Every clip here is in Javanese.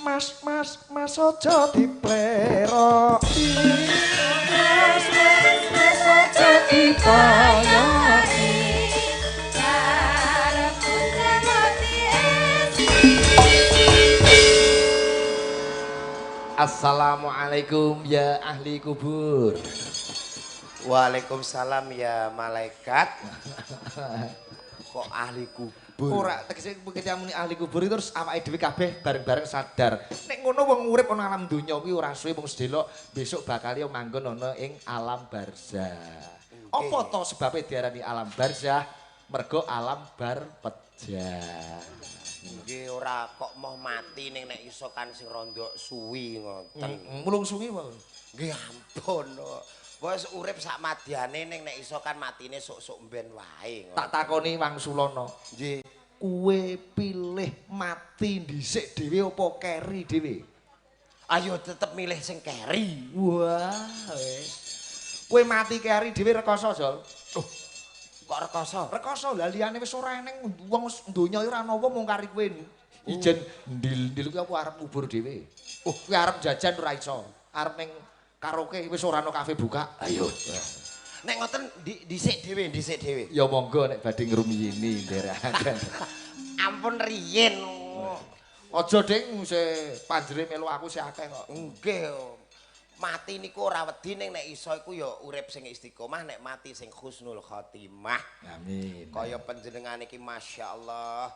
Mas, mas, mas aja dipleroki. Mas, mas, mas aja dipoyoki. Assalamualaikum ya ahli kubur. Waalaikumsalam ya malaikat. Kok ahli kubur? Ora, tegese ketika muni ahli kubur itu terus awake dhewe kabeh bareng-bareng sadar. Nek ngono wong urip ana alam donya kuwi ora suwe mung sedelok besok bakal yo manggon ana ing alam barzah. Apa to sebabe diarani alam barzah? Mergo alam bar pejah. Nggih ora kok moh mati ning nek iso kan sing rondok suwi ngoten. Mulung suwi wae. Nggih ampun. Wis urip sak madyane ning nek iso kan matine sok-sok mben wae ngoten. Tak takoni Wangsulana. Nggih. Kowe pilih mati dhisik dhewe apa keri dhewe? Ayo tetep milih sing keri. Wah, wis. Kowe mati keri dhewe rekoso, Jol. Oh, kok rekoso? Rekoso lah liyane wis ora eneng wong donya ora ana wong mung kari kowe. Ijen ndil-ndil kuwi apa arep ngubur dhewe. Oh, kowe arep jajan ora iso. Arep ning karaoke wis ora ana kafe buka. Ayo. Nek ngoten dhisik dhewe, dhisik dhewe. Ya monggo nek badhe ngrumiyini nderekaken. Ampun riyin. Aja ding se panjere melu aku sih akeh kok. Nggih. Mati niku ora wedi ning nek iso iku ya urip sing istiqomah, nek mati sing husnul khotimah. Amin. Kaya panjenengan iki masyaallah.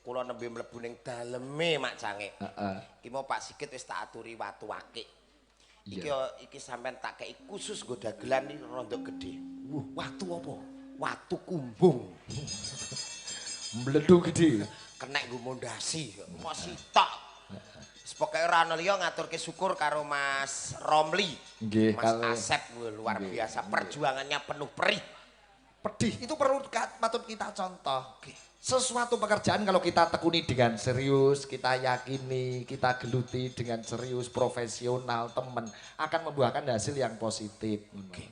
Kula nembe mlebu ning daleme Mak Cange. Heeh. Iki mau Pak Sigit wis tak aturi watu akik. Iki iki sampean tak kei khusus nggo dagelan iki rondok gedhe. Wuh, watu apa? Watu kumbung. Mledung gedhe. Kenek nggo mondasi. Mok sitok. Wis pokoke ora ana liya ngaturke syukur karo Mas Romli. Nggih, Mas Asep luar biasa perjuangannya penuh perih. Pedih itu perlu patut kita contoh. Sesuatu pekerjaan kalau kita tekuni dengan serius, kita yakini, kita geluti dengan serius, profesional, temen, akan membuahkan hasil yang positif. Oke.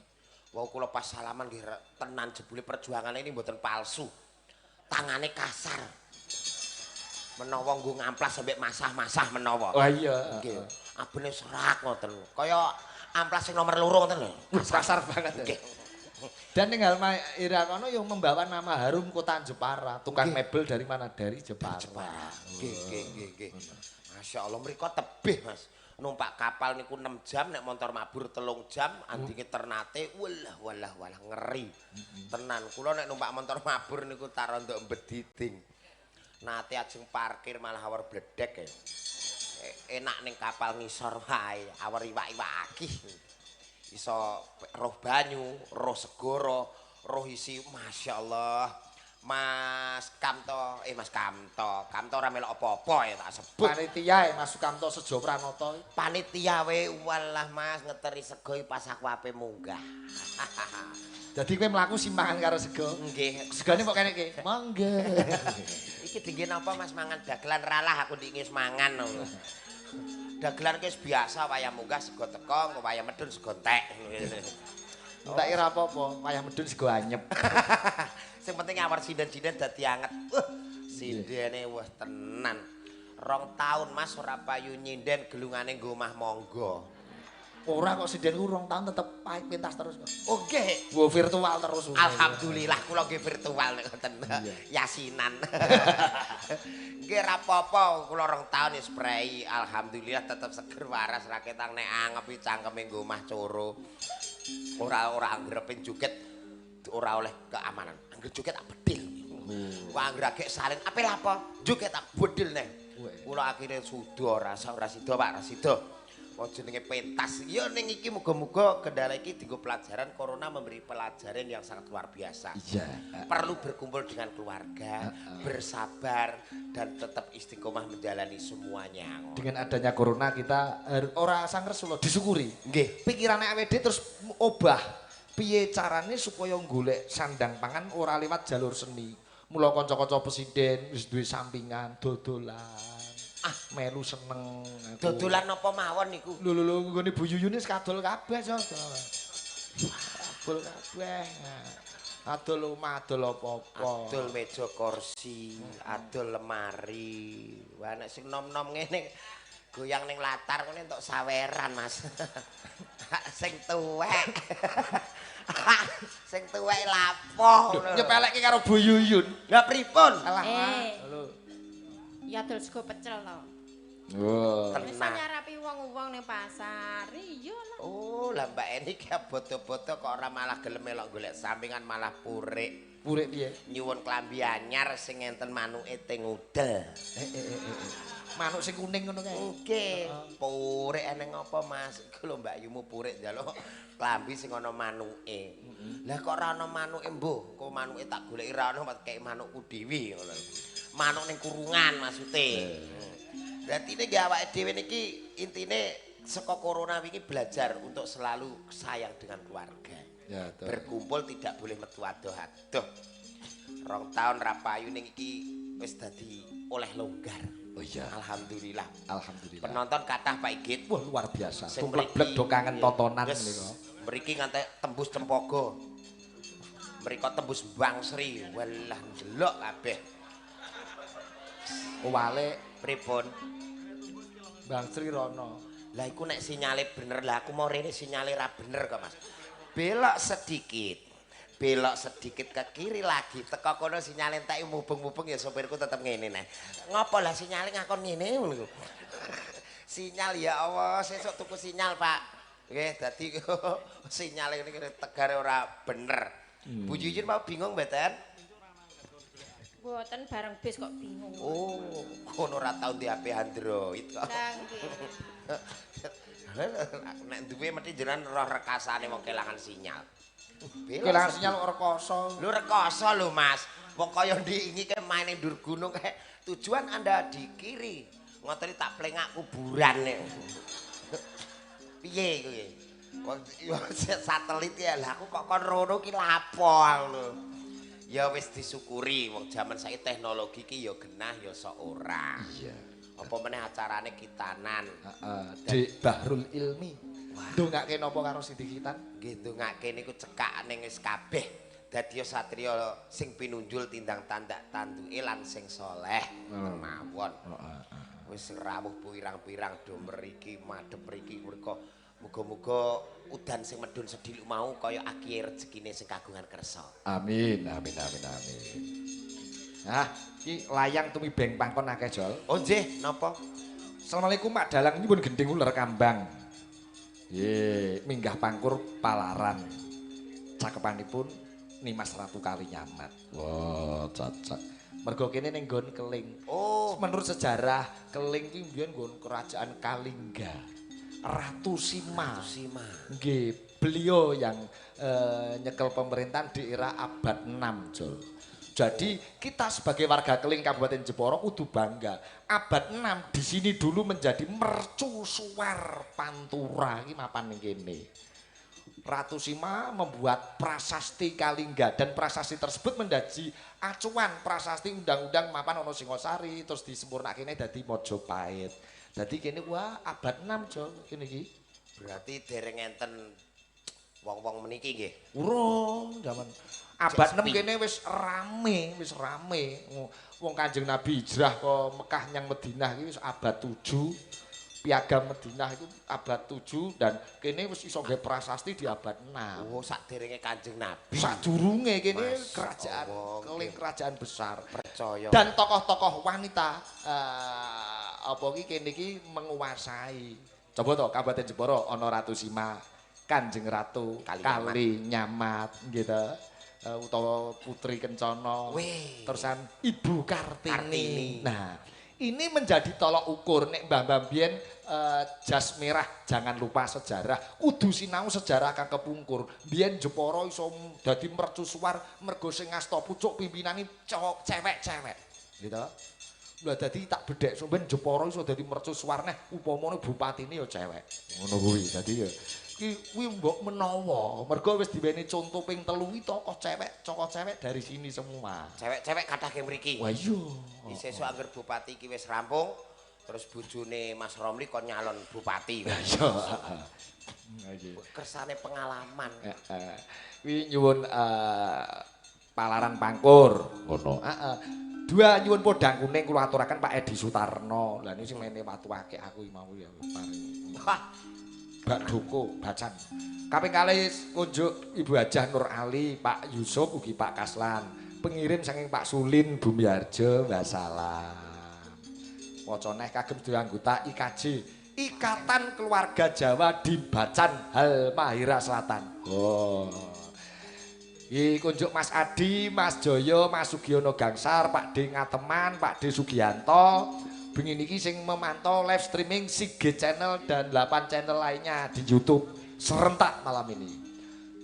Wau kula pas salaman nggih tenan jebule perjuangan ini mboten palsu. Tangane kasar. Menawa nggo ngamplas sampe masah-masah menawa. Wah iya. Nggih. Abene serak ngoten. Kaya amplas sing nomor 2 ngoten lho. Kasar banget. Nggih. Dan ning Halmahera kono yang membawa nama harum kota Jepara, tukang mebel dari mana? Dari Jepara. Nggih, nggih, nggih, nggih. Masyaallah mriko tebih, Mas. Numpak kapal niku 6 jam, nek montor mabur 3 jam, andinge Ternate, walah walah walah ngeri. Tenan, kula nek numpak montor mabur niku tak rondok mbediding. Nate ajeng parkir malah awar bledek ya. Enak ning kapal ngisor wae, awar iwak-iwak akih. Iso roh banyu, roh segara, roh isi, masyaallah. Mas Kamto, Mas Kamto, Kamto ora melok apa-apa ya tak sebut. Panitia Mas Kamto Sejo Pranoto. Panitia we walah Mas ngeteri sego pas aku ape munggah. Dadi kowe mlaku simpangan karo sego. Nggih. Segane kok kene iki. Monggo. Iki dingin apa Mas mangan dagelan ralah aku ndingis mangan. Dagelan ki wis biasa wayah munggah sego teko, wayah medun sego entek. Entek ora apa-apa, wayah medun sego anyep. Sing penting awar sinden-sinden dadi anget. Sindene wah tenan. 2 tahun Mas ora payu nyinden gelungane nggo omah monggo. Ora kok sindenku 2 tahun tetep pentas terus kok. Oh nggih. Wo virtual terus. Alhamdulillah kula nggih virtual nek ngoten. Yasinan. Nggih ra apa-apa kula 2 tahun wis prei. Alhamdulillah tetep seger waras ra ketang nek angepi cangkeme nggo omah coro. Ora anggrepe joget ora oleh keamanan. Angger joget tak bedil. Wah angger agek salin ape lapo? Joget tak bedil neh. Kula akhire suda rasa ora sida Pak, ra sida. Wong jenenge pentas. Ya ning iki muga-muga kendala iki dienggo pelajaran. Corona memberi pelajaran yang sangat luar biasa. Iya. Perlu berkumpul dengan keluarga, bersabar dan tetap istiqomah menjalani semuanya. Dengan adanya corona kita ora sang resula disyukuri. Nggih. Pikirane awake dhewe terus obah. Piye carane supaya golek sandang pangan ora lewat jalur seni. Mula kanca-kanca presiden wis duwe sampingan dodolan. Ah, melu seneng aku. Dodolan napa mawon niku? Lho lho lho nggone Bu Yuyun wis kadol kabeh, Jos. Kadol kabeh. Adol omah, adol apa-apa. Adol meja kursi, adol lemari. Wah nek sing nom-nom ngene Goyang ning latar ngene entuk saweran, Mas. Sing tuwek. Sing tuwek lapo ngono. Nyepelekke karo Bu Yuyun. Lah pripun? Alah. Lho. Ya dol sego pecel to. Wah. Wis nyarapi wong-wong ning pasar. Iya lah. Oh, lah Mbak Eni ki boto-boto kok ora malah gelem melok golek sampingan malah purik. Purik piye? Nyuwun klambi anyar sing enten manuke teng udel. Manuk sing kuning ngono kae. Nggih. Purik eneng apa, Mas? Iku lho Mbak Yumu purik njaluk klambi sing ana manuke. Lah kok ora ana manuke mbuh? Kok manuke tak goleki ora ana, kek manukku dhewe ngono. Manuk ning kurungan maksude. Berarti niki awake dhewe niki intine saka corona wingi belajar untuk selalu sayang dengan keluarga. Ya, betul. Berkumpul tidak boleh metu adoh-adoh. 2 tahun ra payu ning iki wis dadi oleh longgar. Oh iya. Alhamdulillah. Alhamdulillah. Penonton kathah Pak Igit. Wah luar biasa. Tumplek-blek do kangen tontonan menika. Mriki nganti tembus Cempogo. Mriko tembus Bangsri. Walah ndelok kabeh. Wale pripun? Bangsri rono. Lah iku nek sinyale bener, lah aku mau rene sinyale ra bener kok, Mas. Belok sedikit. Belok sedikit ke kiri lagi. Teko kono sinyale entek mubeng-mubeng ya sopirku tetep ngene neh. Ngopo lah sinyale ngakon ngene ngono iku. Sinyal ya Allah, sesuk tuku sinyal, Pak. Nggih, dadi sinyale ngene tegare ora bener. Bu Yuyun mau bingung mboten? Mboten bareng bis kok bingung. Oh, kono ora tau di HP Android kok. Lah nggih. Nek duwe mesti jenengan roh rekasane wong kelangan sinyal. Kelangan sinyal kok rekoso. Lho rekoso lho, Mas. Wong kaya ndingi kae main ning ndur gunung kae tujuan Anda di kiri. Ngoten tak plengak kuburan nek. Piye kuwi? Wong satelit ya lah aku kok kon rono ki lapo lho. Ya wis disyukuri wong jaman saiki teknologi ki ya genah ya sok ora. Iya. Apa meneh acarane kitanan. Heeh, Dik Bahrul Ilmi. Ndongake napa karo sing dikitan? Nggih ndongake niku cekak ning wis kabeh. Dadi satriya sing pinunjul tindang tandak tanduke lan sing soleh mawon. Wis rawuh pirang-pirang do mriki madhep mriki mriko. Muga-muga udan sing medhun sedhiluk mau kaya akihe rejekine sing kagungan kersa. Amin, amin, amin, amin. Nah, iki layang tumibeng pangkon akeh, Jol. Oh nggih, napa? Assalamualaikum Mak Dalang nyuwun gending uler kambang. Nggih, minggah pangkur palaran. Cakepanipun Nimas Ratu Kalinyamat. Wah, cocok. Mergo kene ning nggon Keling. Oh, menurut sejarah Keling ki mbiyen nggon kerajaan Kalingga. Ratu Sima. Ratu Sima. Nggih, beliau yang nyekel pemerintahan di era abad 6, Jol. Jadi kita sebagai warga Keling Kabupaten Jepara kudu bangga. Abad 6 di sini dulu menjadi mercusuar Pantura iki mapan ning kene. Ratu Sima membuat prasasti Kalingga dan prasasti tersebut menjadi acuan prasasti undang-undang mapan ana Singosari terus disempurnakene dadi Majapahit. Dadi kene wah abad 6 Jol kene iki. Berarti dereng enten wong-wong meniki nggih. Urung jaman abad 6 kene wis rame, wis rame. Wong Kanjeng Nabi hijrah ke Mekah nyang Madinah iki wis abad 7. Piagam Madinah itu abad 7 dan kene wis iso nggawe prasasti di abad 6. Oh, sakderenge Kanjeng Nabi. Sadurunge kene kerajaan Keling kerajaan besar. Percaya. Dan tokoh-tokoh wanita apa iki kene iki menguasai. Coba to Kabupaten Jepara ana Ratu Sima, Kanjeng Ratu Kalinyamat gitu. Utawa Putri Kencana. Terusan Ibu Kartini. Nah, ini menjadi tolok ukur nek Mbah-mbah biyen jas merah jangan lupa sejarah kudu sinau sejarah kang kepungkur. Biyen Jepara iso dadi mercusuar mergo sing ngasta pucuk pimpinane cewek-cewek gitu. Lah dadi tak bedhek sampeyan Jepara iso dadi mercusuar neh upamane bupatine ya cewek. Ngono kuwi. Dadi ya kuwi mbok menawa mergo wis diweni conto ping 3 iki tokoh cewek dari sini semua. Cewek-cewek kathah ke mriki. Wah iya. Sesuk angger bupati iki wis rampung terus bojone Mas Romli kon nyalon bupati. Lah iya. Kersane pengalaman. Heeh. Kuwi nyuwun palaran pangkur ngono. Heeh. Dua nyuwun podang kuning kula aturaken Pak Edi Sutarno. Lah niki sing mene watu akeh aku mau ya paring. Wah, Mbak Doko Bacan. Kaping kalih kunjuk Ibu Hajah Nur Ali, Pak Yusuf ugi Pak Kaslan. Pengirim saking Pak Sulin Bumiharjo, wassalam. Waca neh kagem sedaya anggota IKJ, Ikatan Keluarga Jawa di Bacan Halmahera Selatan. Oh. Iki kunjuk Mas Adi, Mas Joyo, Mas Sugiono Gangsar, Pak D Ngateman, Pak D Sugianto. Bengi niki sing memantau live streaming Sige Channel dan 8 channel lainnya di YouTube serentak malam ini.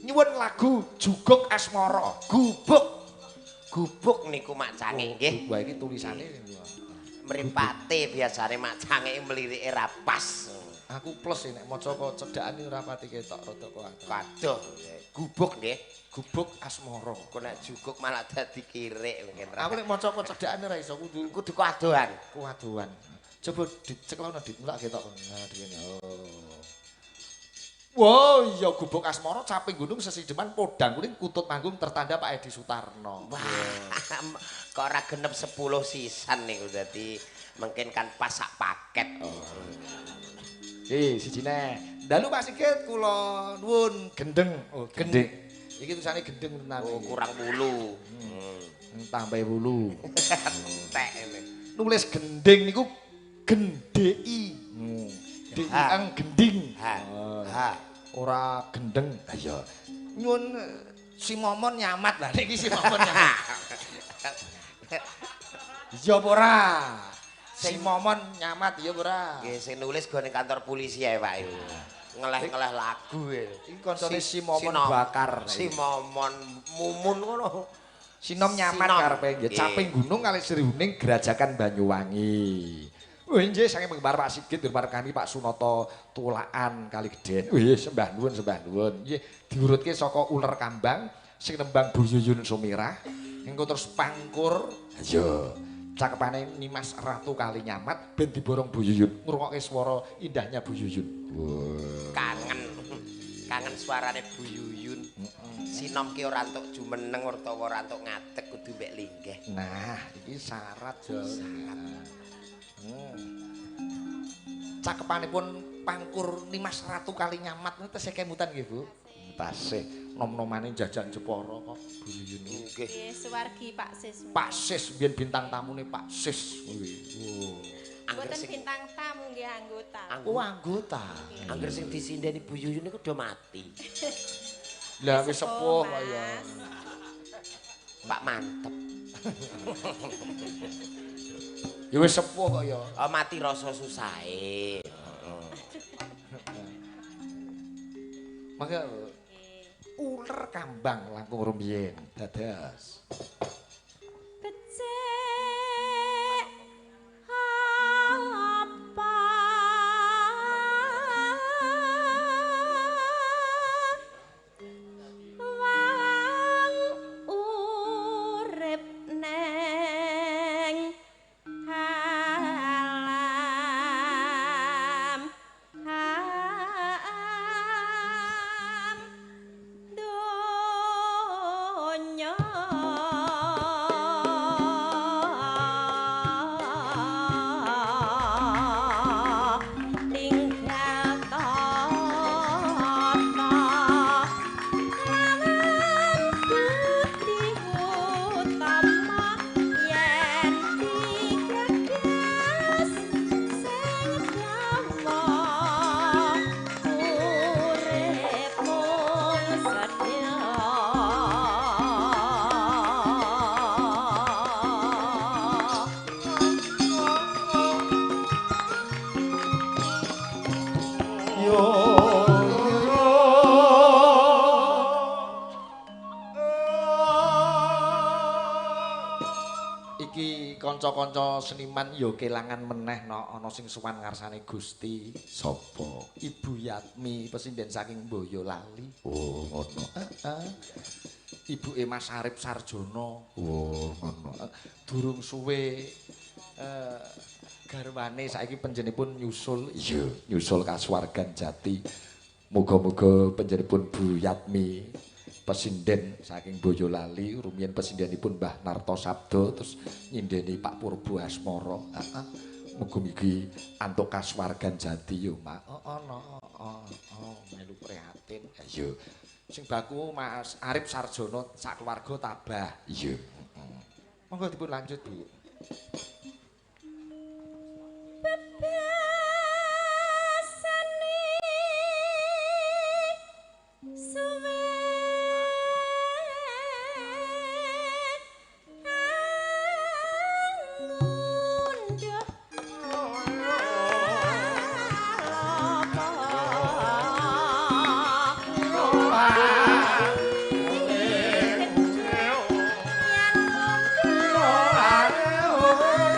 Nyuwun lagu Juguk Asmara. Gubuk. Gubuk niku macange nggih. Wah iki tulisane mripate biasane macange mlirike ra pas. Aku plus nek maca kok cedhakane ora pati ketok rada kok. Kadoh gubuk nggih. Gubuk Asmara. Kok nek juguk malah dadi kirik mungkin. Aku nek maca kok cedhakane ora iso kudu kudu kadohan. Kadohan. Coba diceklokno dit mulak ketok. Nah, dene. Oh. Wow, iya Gubuk Asmara caping gunung sesideman podang kuning kutut manggung tertanda Pak Edi Sutarno. Wah, kok ora genep 10 sisan niku dadi mungkin kan pas sak paket. Oh. Sijine. Dalu Pak Sigit kula nuwun gendeng. Oh, gendeng. Iki tulisane gendeng tenan. Oh, kurang wulu. Tambahe wulu. Entek ini. Nulis gendeng niku gendeki. Diang gending. Ha. Ha. Ora gendeng. Ha iya. Nyuwun si Momon nyamat lah niki si Momon nyamat. Iya apa ora? Si Momon nyamat iya apa ora? Nggih sing nulis go ning kantor polisi ae Pak iku. Ngeleh-ngeleh lagu e. Iki koncone si Momon Bakar. Si Momon Mumun ngono. Sinom nyamat karepe nggih caping gunung kalih Srihuning Grajagan Banyuwangi. Nggih saking penggemar Pak Sigit penggemar kami Pak Sunoto Tulaan Kaligeden. Nggih sembah nuwun sembah nuwun. Nggih diurutke saka uler kambang sing nembang Bu Yuyun Sumirah engko terus pangkur. Iya. Cakepane Nimas Ratu Kalinyamat ben diborong Bu Yuyun. Ngrungokke swara indahnya Bu Yuyun. Wah. Kangen. Kangen suarane Bu Yuyun. Sinom ki ora entuk jumeneng utawa ora entuk ngadeg kudu mbek linggih. Nah, iki syarat jo. Syarat. Cakepanipun pangkur Nimas Ratu Kalinyamat niku tesih kemutan nggih Bu? Tasih nom-nomane jajan Jepara kok Bu Yuyun. Nggih. Nggih suwargi Pak Sis. Pak Sis biyen bintang tamune Pak Sis kuwi. Oh. Mboten bintang tamu nggih anggota. Oh anggota. Angger sing disindeni Bu Yuyun niku do mati. Lah wis sepuh kok ya. Pak mantep. Ya wis sepuh kok ya. Oh mati rasa susahe. Mangga uler kambang langkung rumiyin dados. Becik apa wang urip neng alam am donya tinggal tata lawan budi utama yen digagas sing dawa urip mung sedya. Yo Iki kanca-kanca seniman ya kelangan meneh no ana sing sowan ngarsane Gusti. Sapa? Ibu Yatmi pesinden saking Boyolali. Oh, ngono. Heeh. Ibuke Mas Arif Sarjono. Oh, ngono. Durung suwe garwane saiki panjenenganipun nyusul. Iya, nyusul kasuwargan jati. Muga-muga panjenenganipun Bu Yatmi Pesinden saking Boyolali, rumiyin pesindenipun Mbah Narto Sabdo terus nyindeni Pak Purbo Asmoro. Heeh. Mugi-mugi antuk kasuwargan jati yo, Mak. Oh, no, oh, oh, melu prihatin. Iya. Sing baku Mas Arif Sarjono sak keluarga tabah. Iya. Heeh. Monggo dipun lanjut, Bu. Bebasane suwe ngunduh alopo.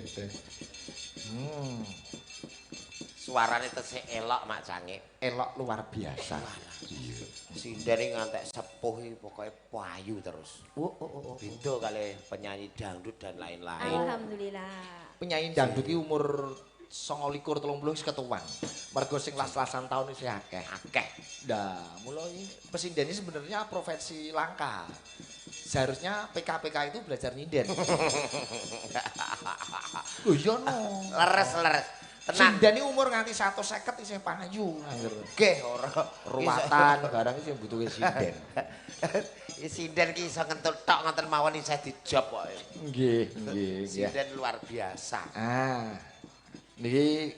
duh. Suarane tesih elok Mak Cangik. Elok luar biasa. Iya. Sinden iki ngantek sepuh iki pokoke payu terus. Oh. Beda kali penyanyi dangdut dan lain-lain. Alhamdulillah. Penyanyi dangdut iki umur 29 30 wis ketuan. Mergo sing las-lasan taun isih akeh. Akeh. Nah, mulai pesinden ini sebenarnya profesi langka. Seharusnya PK-PK itu belajar nyinden. Lho iya no. Leres-leres. Tenan. Sinden iki umur nganti 150 isih payu. Nggih ora. Ruwatan barang isih butuhe sinden. Sinden ki iso ngentut tok ngoten mawon isih dijob kok. Nggih, nggih. Sinden luar biasa. Ah. Niki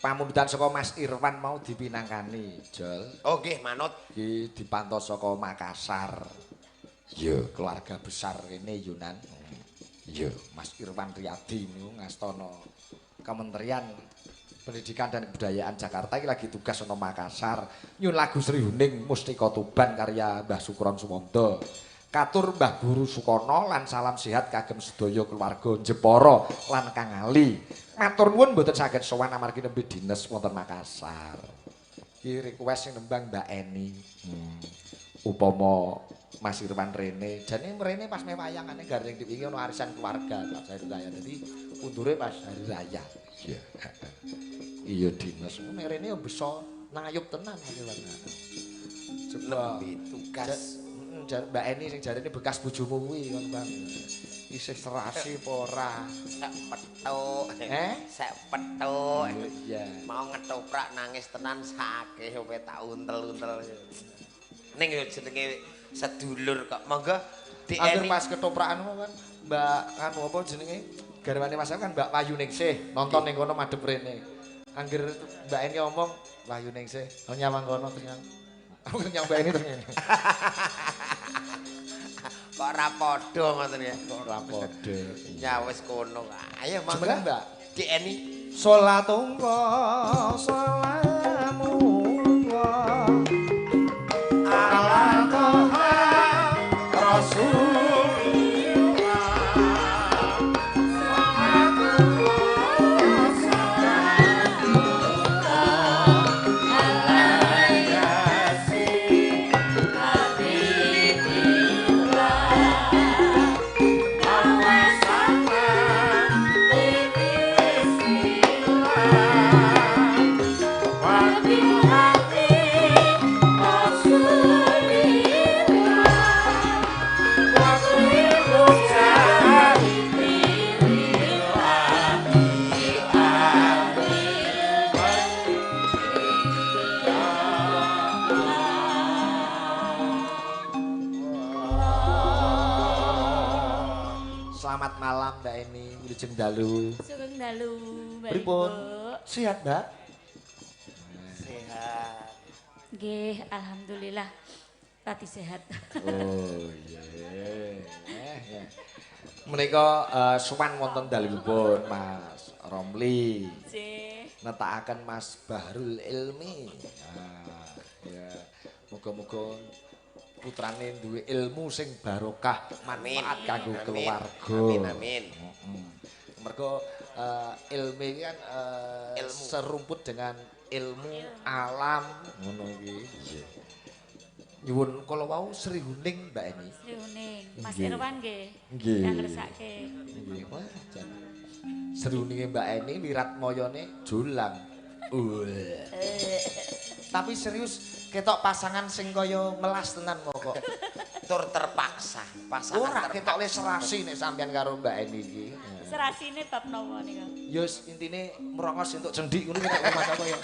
pamundutan saka Mas Irwan mau dipinangkani, Jol. Oh nggih, manut. Iki dipantau saka Makassar. Iya, keluarga besar kene Yunan. Iya, Mas Irwan Riyadi niku ngastana Kementerian Pendidikan dan Kebudayaan Jakarta iki lagi tugas ana Makassar. Nyun lagu Sri Huning Mustika Tuban karya Mbah Sukron Suwondo. Katur Mbah Guru Sukono lan salam sehat kagem sedaya keluarga Jepara lan Kang Ali. Matur nuwun mboten saged sowan amargi nembe dines wonten Makassar. Iki request sing nembang Mbak Eni. Upama Mas Irwan rene, jane mrene pas meh wayangane gareng wingi ana arisan keluarga pas hari raya. Dadi undure pas hari raya. Iya. Iya dines. Nek rene ya beso nayub tenan Mas Irwan. Coba Nembe tugas. Mbak Eni sing jarene bekas bojomu kuwi kon Bang. Isih serasi apa ora? Sak petuk. Sak petuk. Iya. Mau ngetoprak nangis tenan sakeh kowe tak untel-untel. Ning yo jenenge sedulur kok. Monggo Dik Angger Eni. pas ketoprakan kan Mbak anu apa jenenge? Garwane Mas kan Mbak Wayu Ningsih nonton ning kono madhep rene. Angger Mbak Eni omong Wayu Ningsih, oh nyawang kono terus nyang. Aku nyang Mbak Eni terus ngene. Kok ora padha ngoten ya? Kok ora padha. Ya wis kono. Ayo monggo Jumeneng, Mbak. Dik Eni. Salatullah salamullah ala Toha Rasulillah. Salatullah salamullah ala Yasin Habibillah. Selamat malam Mbak Eni, wilujeng dalu. Sugeng dalu, Mbak. Pripun? Ibu. Sehat, Mbak? Sehat. Nggih, alhamdulillah. Tadi sehat. Oh iya. Menika sowan wonten dalemipun Mas Romli. Nggih. Netakaken Mas Bahrul Ilmi. Ah, ya. Muga-muga putrane duwe ilmu sing barokah, manfaat kanggo keluarga. Amin amin. Mergo ilmu iki kan Ilmu. Serumput dengan ilmu alam ngono iki. Iya. Nyuwun kala wau Sri Huning Mbak Eni. Sri Huning, Mas Nggih. Irwan nggih. Nggih. Yang ngersake. Nggih, wah jan. Sri Huninge Mbak Eni wiratmayane jolang. Tapi serius ketok pasangan sing kaya melas tenan kok. Tur terpaksa, pasangan Ora terpaksa. ketok le serasi nek sampean karo Mbak Eni iki. Serasine bab napa nika? Ya wis intine merongos entuk cendik ngono ketok mas aku ya.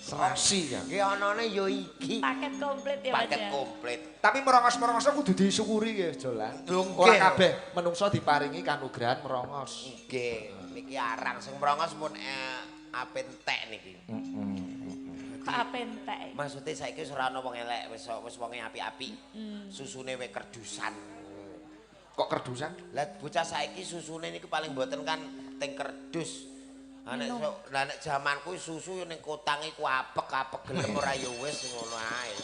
Serasi ya. Nggih anane ya iki. Paket komplit ya Mas. Paket ya? komplit. Tapi merongos-merongos kudu disyukuri nggih, Jolan. Lho, Ora nggih. kabeh menungso diparingi kanugrahan merongos. Nggih, niki arang sing merongos mun ape entek niki. Kok ape entek? Maksudnya saiki wis ora ana wong elek, wis wis wonge apik-apik. Susune wis kerdusan. Kok kerdusan? Lah bocah saiki susune niku paling mboten kan teng kerdus. Ha nek lah nek jamanku susu yo ning kotang iku apek-apek gelem ora ya wis ngono ae.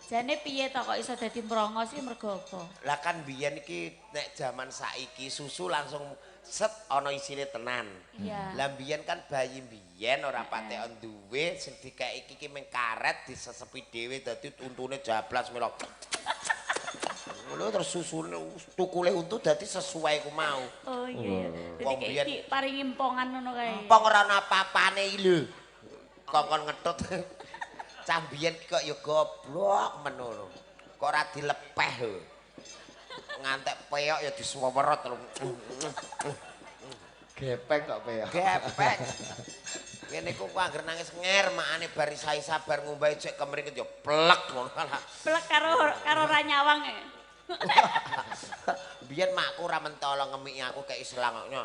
Jane piye to kok iso dadi mrongos iki mergo apa? Lah kan biyen iki nek jaman saiki susu langsung set ana isine tenan. Iya. Lah biyen kan bayi biyen ora patek duwe sing dikeki iki ki mung karet disesepi dhewe dadi untune jablas melok. Ngono terus susune tukule untu dadi sesuai ku mau. Oh iya. Dadi Wong kayak biyen diparingi empongan ngono kae. empong ora ana apa-apane iki lho. Kongkon ngetut. Cah biyen kok ya goblok menono. Kok ora dilepeh lho. Ngantek peyok ya disuwerot lho. Gepeng kok peyok. Gepeng. Ngene ku anggere nangis nger makane bar isa-isa bar ngombe cek kemringet ya plek ngono lah. Plek karo karo ra nyawang. Biyen makku ora mentolo ngemiki aku kei selangoknya.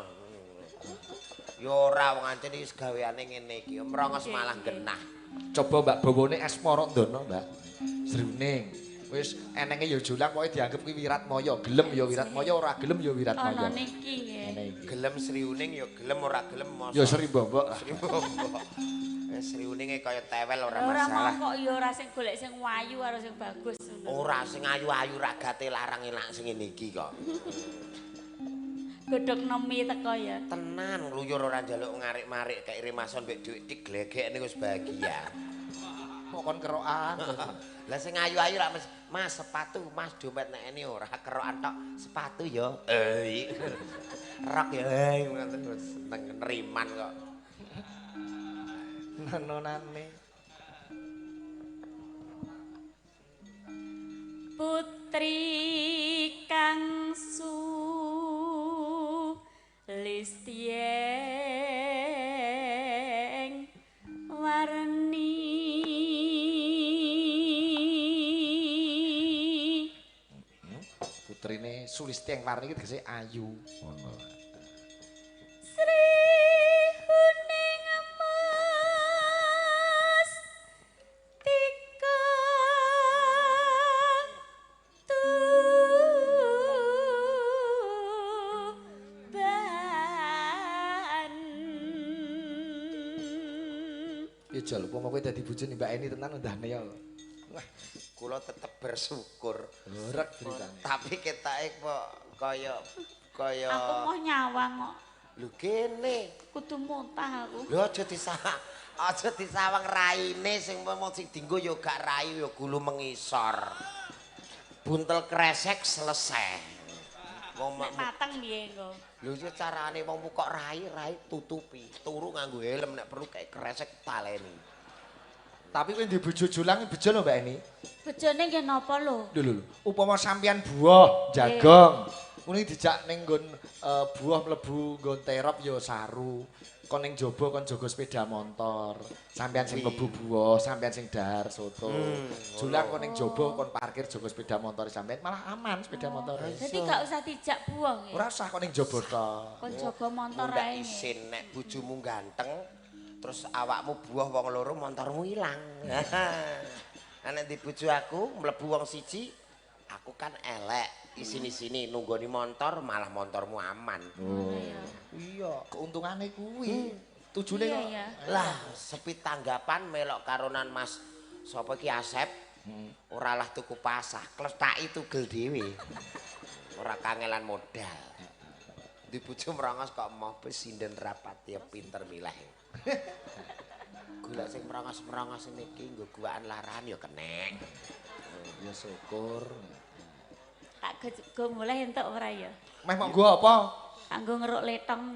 Ya ora wong ancen iki gaweane ngene iki, mrongos malah genah. Coba Mbak bawane Asmara Ndono, Mbak. Sriuning. Wis enenge ya Jolang pokoke dianggep kuwi Wiratmaya. Gelem ya Wiratmaya, ora gelem ya Wiratmaya. Ana niki nggih. Ngene iki. Gelem Sriuning ya gelem ora gelem mosok. Ya Sri Bombok. Sri Bombok. Sriuninge kaya tewel ora Ora masalah. mongko ya ora sing golek sing wayu karo sing bagus ngono. Ora sing ayu-ayu ragate larang enak sing ngene iki kok. Godhog nemi teko ya. Tenan ngluyur ora njaluk ngarik-marik kei remason mbek dhuwit diglegek niku wis bahagia. Kok kon kerokan. Lah sing ayu-ayu rak mes, Mas sepatu, Mas dompet nek ene ora kerokan tok, sepatu ya. Eh. Rok ya, ngoten seneng neriman kok. Nenonane. Putri kang sulistyeng warni. Putrine Sulistyeng Warni iki tegese ayu. Ngono. Sri huning emas tika tuban. Ya jal upama kowe dadi bojone Mbak Eni tenan ndahne ya. Wah, Kula tetep bersyukur. horek ceritane. Tapi ketake kok kaya kaya Aku mau nyawang kok. lho kene. Kudu muntah aku. Lho aja disawang, aja disawang raine sing mau sing dinggo ya gak rai ya gulu mengisor. Buntel kresek selesai. Wong Nek mateng piye engko? lho iki carane wong kok rai rai tutupi, turu nganggo helm nek perlu kayak kresek taleni. Tapi kowe ndek bojo Jolang bejo lho Mbak Eni. Bojone nggih napa lho? Lho lho lho, upama sampeyan buah jagong, ngono iki dijak ning nggon buah mlebu nggon terop ya saru. Kon ning jaba kon jaga sepeda motor. Sampeyan sing mlebu buah, sampeyan sing dahar soto. Jolang kon ning jaba kon parkir jaga sepeda motor sampeyan malah aman sepeda motor. Dadi gak usah dijak buah nggih. Ora usah kon ning jaba tok. Kon jaga motor Mundak ae. isin nek bojomu ganteng terus awakmu buah wong loro montormu ilang. Lah nek di bojo aku mlebu wong siji, aku kan elek. Isini-sini nunggoni montor malah montormu aman. Oh. Iya. Keuntungane kuwi. Tujune Iya kok. ya. Lah sepi tanggapan melok karonan Mas sapa iki Asep. Ora lah tuku pasah, klethaki tugel dhewe. Ora kangelan modal. Di bojo merongos kok moh sinden rapat ya pinter milih. Golek sing merongos-merongos niki nggo guwakan laran ya kenek. Ya syukur. Tak go mulai entuk ora ya? Meh mok nggo apa? Kanggo ngeruk letong.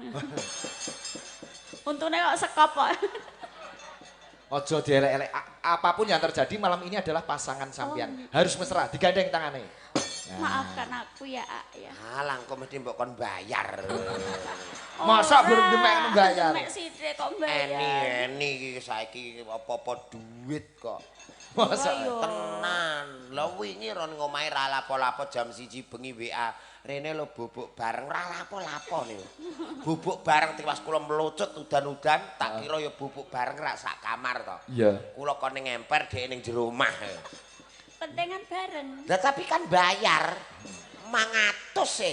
Untune kok sekop kok. Ojo dielek-elek. Apapun yang terjadi malam ini adalah pasangan sampean. Harus mesra, digandeng tangane. Maafkan aku ya, Ak, ya. Alah engko mesti mbok kon bayar. Masa Ora, belum demek mbayar? Demek sithik kok mbayar. Eni eni iki saiki apa-apa duit kok. Masa Iya. Tenan. Lha wingi ron ngomahe ra lapo-lapo jam 1 bengi WA. Rene lho bubuk bareng ra lapo-lapo niku. Bubuk bareng tiwas kula melucut udan-udan, tak kira ya bubuk bareng rak sak kamar to. Iya. Kula kon ning emper dhek ning jero omah. Pentingan bareng. Lah tapi kan bayar 500 e.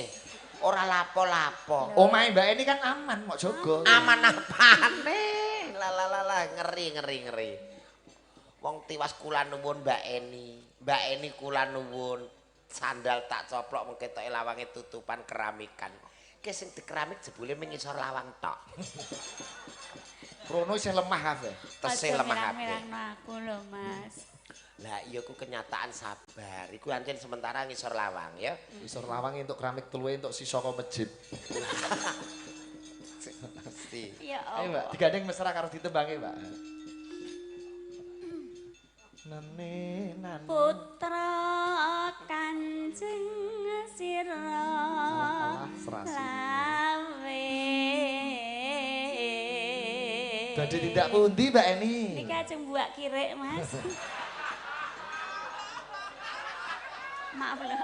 Ora lapo-lapo. Omahe Mbak Eni kan aman, mok jaga. Aman apane? Lah lah lah lah ngeri ngeri ngeri. Wong tiwas kula nuwun Mbak Eni. Mbak Eni kula nuwun. Sandal tak coplok mung ketoke lawange tutupan keramikan. Ki sing dikeramik jebule ming ngisor lawang tok. Rono isih lemah kabeh. Tesih lemah kabeh. Mirang-mirangno aku lho, Mas. Lah iya ku kenyataan sabar. Iku ancen sementara ngisor lawang ya. Ngisor lawang entuk keramik tluwe entuk sisa saka masjid. Mesti. Ya Allah. Ayo, Mbak, digandeng mesra karo ditembangi, Mbak. Nane nane putra Kanjeng Sira lawe. Badhe tindak pundi Mbak Eni? Niki ajeng buak kirik, Mas. Maaf lho.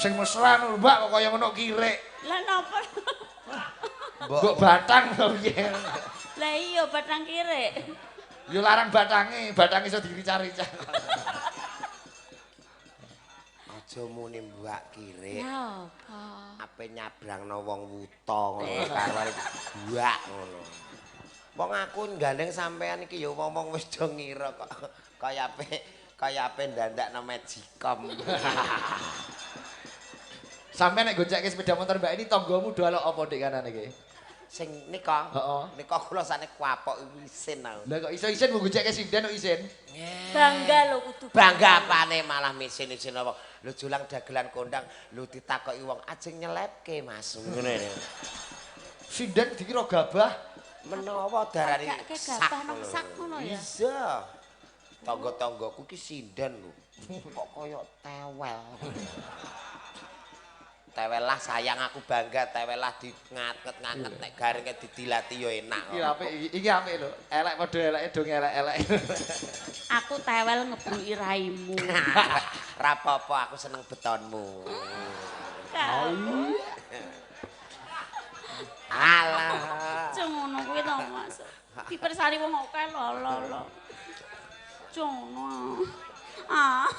Sing mesra lho, Mbak, kok kaya ngono kirik. Lah napa? Mbok batang lho piye? Lah iya batang kirik. Ya larang batange, batang iso dirica-rica. Aja muni mbak kirik. Lha apa? Ape nyabrangno wong wuta ngono karo buak ngono. Wong aku gandeng sampean iki ya wong-wong wis do ngira kok kaya ape ndandakno magicom. Sampeyan nek goncengke sepeda motor Mbak ini tanggamu do alok apa ndek kanan iki? Sing nika, heeh. Nika kula sane kuapok isin aku. Lah kok iso isin mung goncengke sinden kok isin? Bangga lho kudu. Bangga apane malah misin-isin apa. Lho julang dagelan kondang, lho ditakoki wong ajeng nyelepke Mas. Ngene. Sinden dikira gabah. Menawa darani sak sak ngono ya. Iya. Tangga-tanggaku ki sinden lho. Kok koyo tewel. Tewel lah sayang aku bangga, tewel lah di ngatket-ngatket nek garinge didilati ya enak. Iki apik iki apik lho. Elek padha eleke do ngelek-elek. Aku tewel ngebruki raimu. Ra apa-apa aku seneng betonmu. Alah. Aja ngono kuwi to, Mas. Dipersani wong akeh lho lho lho. Aja ngono. Ah.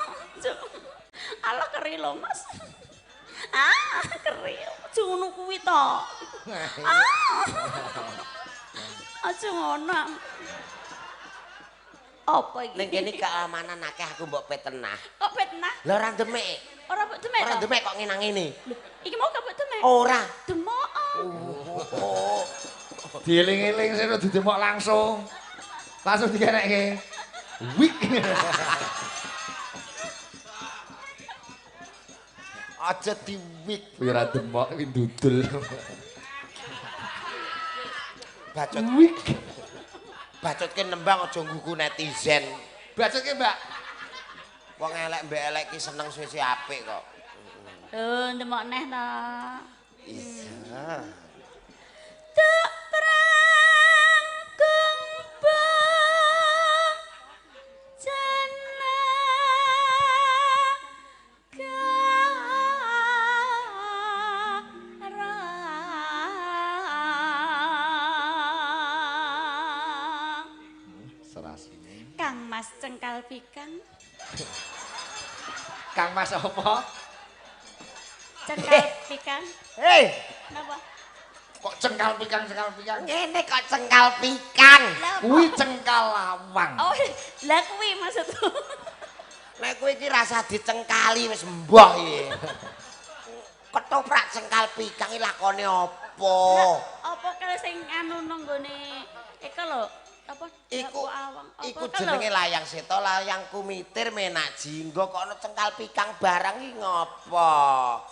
Alah keri lho, Mas. Ah, keri. Aja ngono kuwi to. Ah. Aja ngono. Apa iki? Ning kene keamanan akeh aku mbok petenah. Kok petenah? Lah ora demek. Ora mbok demek. Ora demek kok ngenang ngene. Lho, iki mau gak mbok demek? Ora. Demok. Oh. Dieling-eling sing didemok langsung. Langsung dikenekke. Wik. Aja diwik. Kuwi ora demok kuwi ndudul. Bacot wik. Bacotke nembang aja nggugu netizen. Bacotke, Mbak. Wong elek mbek elek ki seneng suwe-suwe apik kok. Lho, ndemok neh ta. Iya. Tuk prangkung Kang Mas cengkal pikang. Kang Mas apa? Cengkal pikang. Hei. Napa? Kok cengkal pikang, cengkal pikang? Ngene kok cengkal pikang. Kuwi cengkal lawang. Oh, lah kuwi maksudku. Nek kuwi iki rasa dicengkali wis mbah iki. Ketoprak cengkal pikang iki lakone apa? Apa karo sing anu nang nggone eko lho. Apa iku iku jenenge layang seta, layang kumitir menak jinggo kok ana cengkal pikang barang iki ngopo?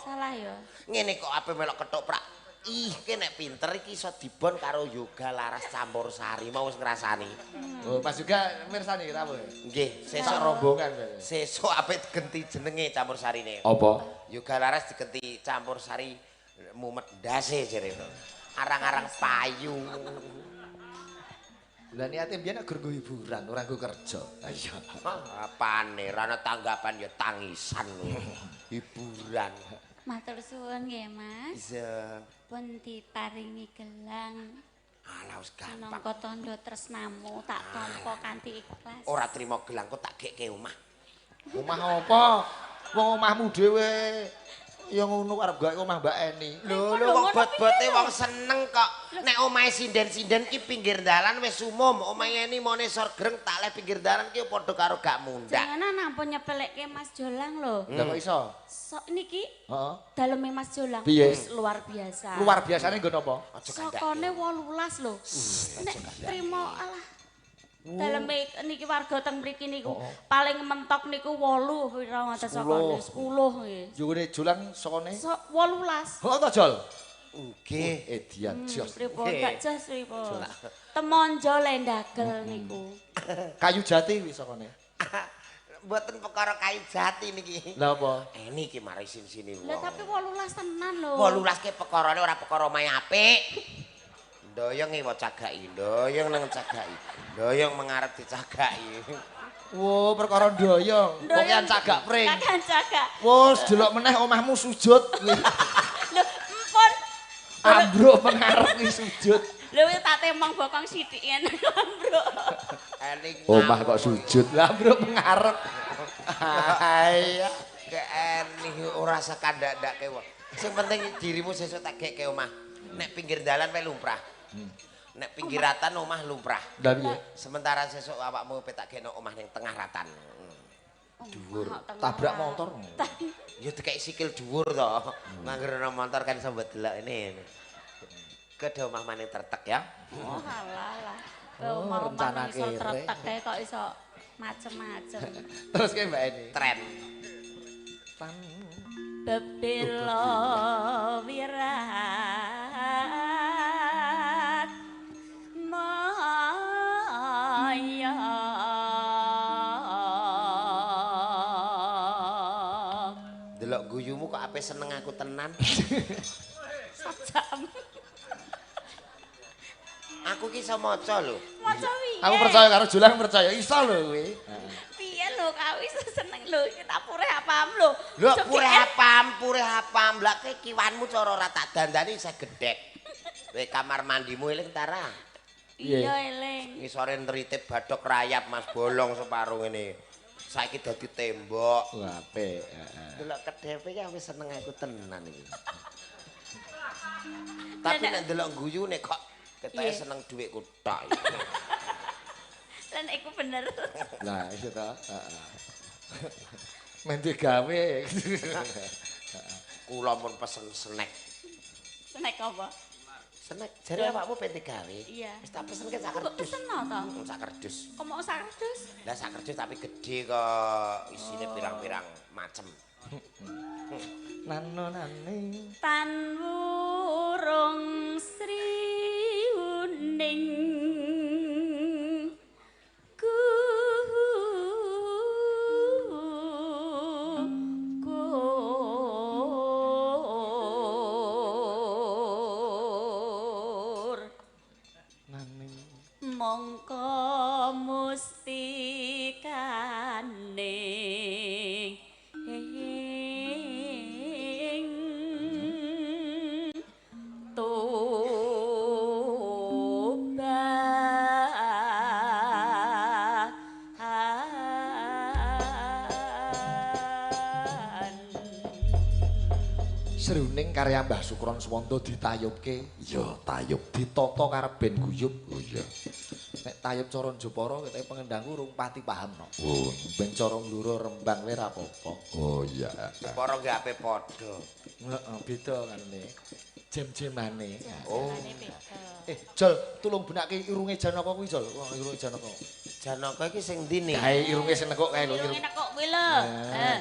Salah ya. Ngene kok ape melok ketoprak. Ih, ki nek pinter iki iso dibon karo yoga laras campur sari mau wis ngrasani. Oh, pas juga mirsani rawuh. Nggih, sesuk rombongan. Sesuk ape genti jenenge campur sarine. Apa? Yoga laras digenti campur sari mumet ndase jere. Arang-arang payu. Lah niate mbiyen gur nggo hiburan, ora nggo kerja. Lah iya. Apane, ora ana tanggapan ya tangisan. Hiburan. Matur suwun nggih, Mas. Iya. Pun diparingi gelang. Alah wis gampang. Minangka tandha tresnamu tak tampa kanthi ikhlas. Ora trimo gelangku tak gekke omah. Omah apa? Wong omahmu dhewe. Ya ngono arep gawe omah Mbak Eni. Lho lho wong bot-bote wong seneng kok. Nek omahe sinden-sinden ki pinggir dalan wis umum, omahe Eni mone sor greng tak leh pinggir dalan ki padha karo gak mundak. Jangan ampun nyepelekke Mas Jolang lho. Lah kok iso? Sok niki Heeh. daleme Mas Jolang wis luar biasa. Luar biasane nggo napa? Sokone 18 lho. Nek trimo alah. Daleme niki warga teng mriki niku paling mentok niku 8 pira ngoten sokone 10 nggih. Yo ngene Jolang sokone 18. Heeh to, Jol? Nggih. Edian jos. Pripun gak jos pripun. Temonjo lendagel niku. Kayu jati wis sokone. Mboten perkara kayu jati niki. Lha apa? Eni iki mari sini wong. Lah tapi 18 tenan lho. 18 ke perkarane ora perkara omahe apik. Ndoyong ewa cagaki, ndoyong nang cagaki. Ndoyong mengarep dicagaki. Wo, perkara ndoyong. Pokoke cagak pring. Kakan cagak. Wes delok meneh omahmu sujud. Lho, empun. Ambruk mengarep ki sujud. Lho wis tak temong bokong sithik ngene ambruk. Omah kok sujud. Lah ambruk mengarep. Iya. Ke Eni ora sakandak-ndake wong. Sing penting dirimu sesuk tak gek ke omah. Nek pinggir dalan wae lumrah. Nek pinggir ratan omah lumrah. Lah piye? Sementara sesuk awakmu petak gekno omah ning tengah ratan. Dhuwur. Tabrak motor. Ya dikek sikil dhuwur to. Mangger ana motor kan iso mbok delok ini. Kedhe omah maning tretek ya. Oh alah lah. Omah rencana iso tretek kae kok iso macem-macem. Terus ke Mbak Eni. Tren. Bebelo wirat maya. Delok guyumu kok ape seneng aku tenan. Sajam. Aku ki iso maca lho. Maca piye? Aku percaya karo Jolang percaya iso lho kowe. Piye lho kau iso seneng lho iki tak purih apam lho. Lho purih apam, lha ke kiwanmu cara ora tak dandani isih gedhek. Kowe kamar mandimu eling ta ra? Iya eling. Ngisore nrite badhok rayap Mas bolong separo ngene. Saiki dadi tembok. Wah apik, heeh. Delok kedhepe ya wis seneng aku tenan iki. Tapi nek delok guyune kok ketoke seneng dhuwitku tok. Lah nek iku bener. Lah iya ta, heeh. Men digawe. Kula pun pesen snack. Snack apa? Snack jare awakmu pengen digawe. Iya. Wis tak pesenke sak kerdus. Pesen to? Sak kerdus. Kok mau sak kerdus? Lah sak kerdus tapi gede kok isine pirang-pirang macem. Nano nane tan wurung sri uning gugur naning mongko mustikane Sruning karya Mbah Sukron Suwondo ditayubke, ya tayub ditata karo ben guyub. Oh iya. Nek tayub cara Jepara ketoke pengendangku urung pati paham no. Oh, ben cara Blora Rembang wae ra apa-apa. Oh iya. Jepara nggih ape padha. Heeh, beda kan jem-jemane. Oh. Jol, tulung benake irunge Janaka kuwi, Jol. Wah, irunge Janaka. Janaka iki sing ndi nih? Kae irunge sing nekuk kae lho. Irunge nekuk kuwi lho. Heeh.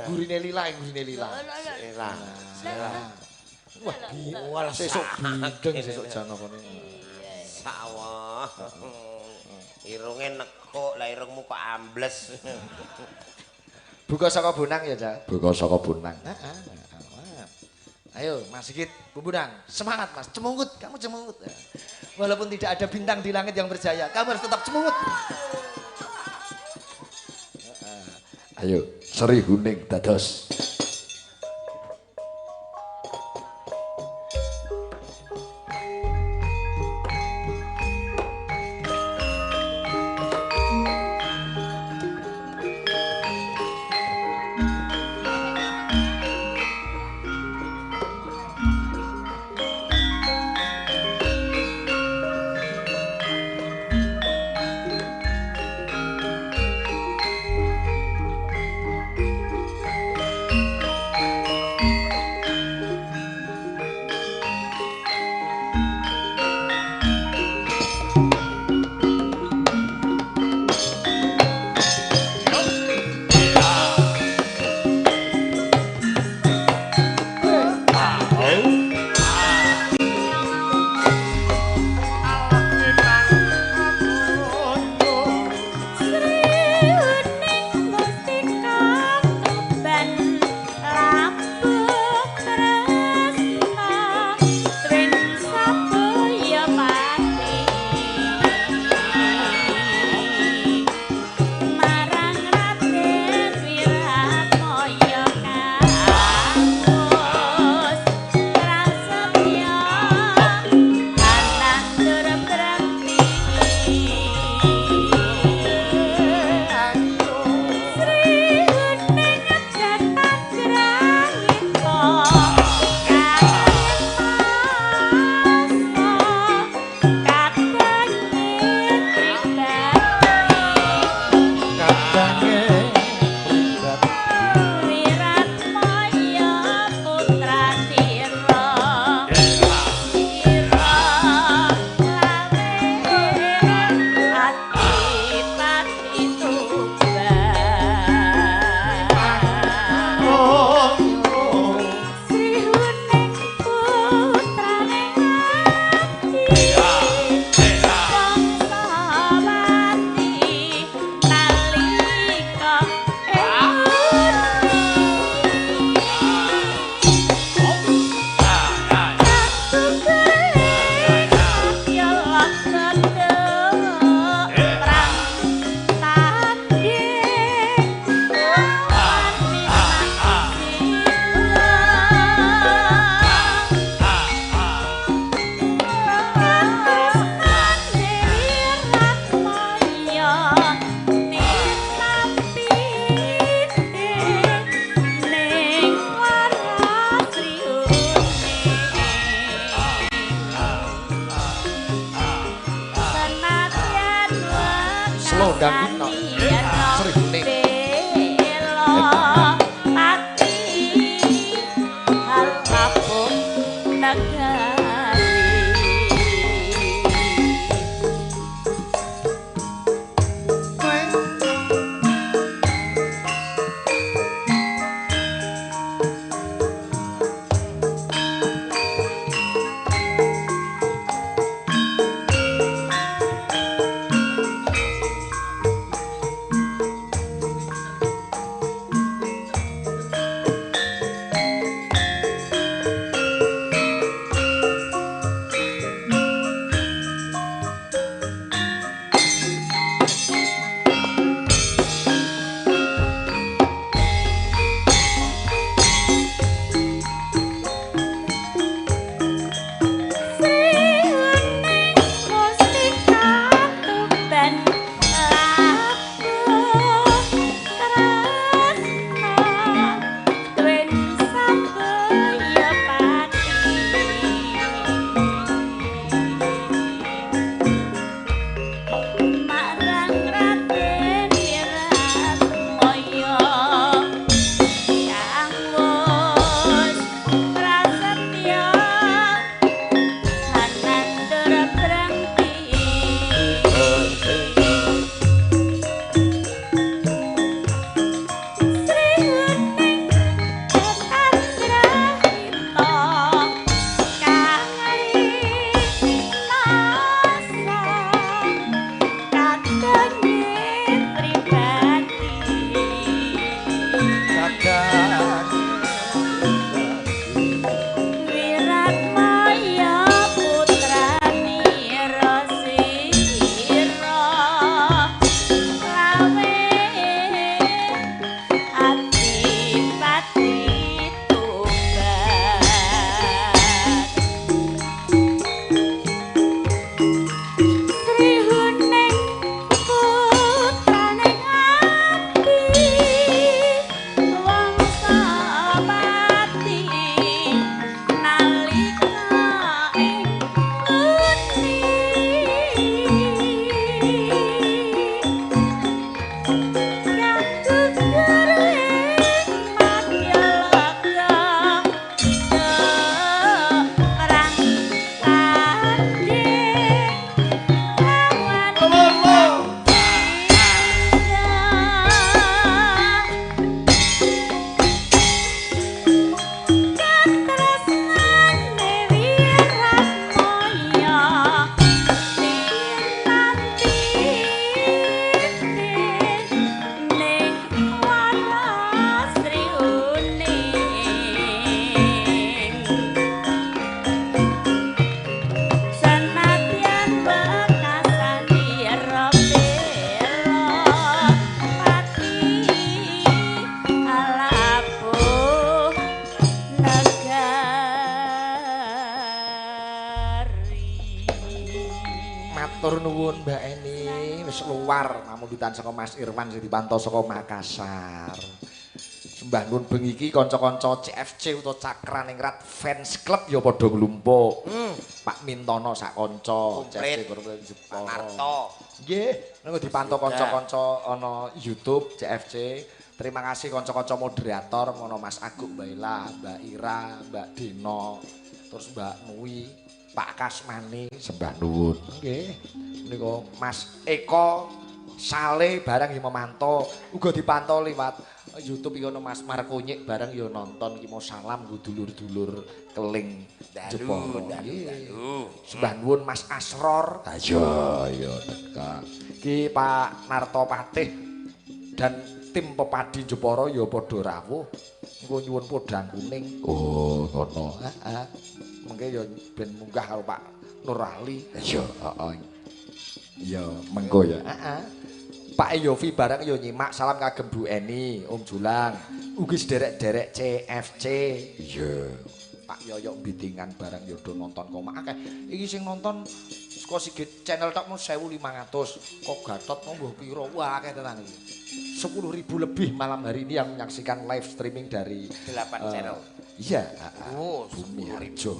Gurine lila, gurine lila. Lila. Wah, sesuk bideng sesuk Janakane. Sawah. Irunge nekuk, lah irungmu kok ambles. Buka saka bonang ya, Cak. Buka saka bonang. Heeh. Ayo Mas Sigit, Bu Bonang, semangat Mas, cemunggut, kamu cemunggut. Walaupun tidak ada bintang di langit yang berjaya, kamu harus tetap cemunggut. Ayo, Sri Huning dados. kondang iki. Sri Huning. Pati halapuh negari. Matur nuwun Mbak Eni, wis luar pamundutan saka Mas Irwan sing dipantau saka Makassar. Sembah nuwun bengi iki kanca-kanca CFC utawa Cakraningrat Fans Club ya padha nglumpuk. Pak Mintono sak kanca CFC Kurang Jepara. Pak Narto. Nggih, niku dipantau kanca-kanca ana YouTube CFC. Terima kasih kanca-kanca moderator ana Mas Aguk, Mbak Ela, Mbak Ira, Mbak Dino, terus Mbak Nui, Pak Kasmani, sembah nuwun. Nggih. Menika Mas Eko Sale bareng iki memantau, uga dipantau liwat YouTube iki ana Mas Markonyik bareng ya nonton iki mau salam nggo dulur-dulur keling Jepara. Dalu. Sembah nuwun Mas Asror. Ayo ayo teka. Iki Pak Narto Patih dan tim Pepadi Jepara ya padha rawuh. Engko nyuwun podang kuning. Oh, ngono. Heeh. Mengke ya ben munggah karo Pak Nur Ali. Iya, heeh. Ya, mengko ya. Heeh. Pak Yofi bareng ya nyimak, salam kagem Bu Eni, Om Julang, ugi sederek-derek CFC. Iya. Pak Yoyok bitingan bareng ya do nonton kok akeh. Iki sing nonton saka Sigit channel tok mung 1500. Kok Gatot mung mbuh pira? Wah, akeh tenan iki. 10.000 lebih malam hari ini yang menyaksikan live streaming dari 8 channel. Iya, Oh, Bumi 10.000. Harjo.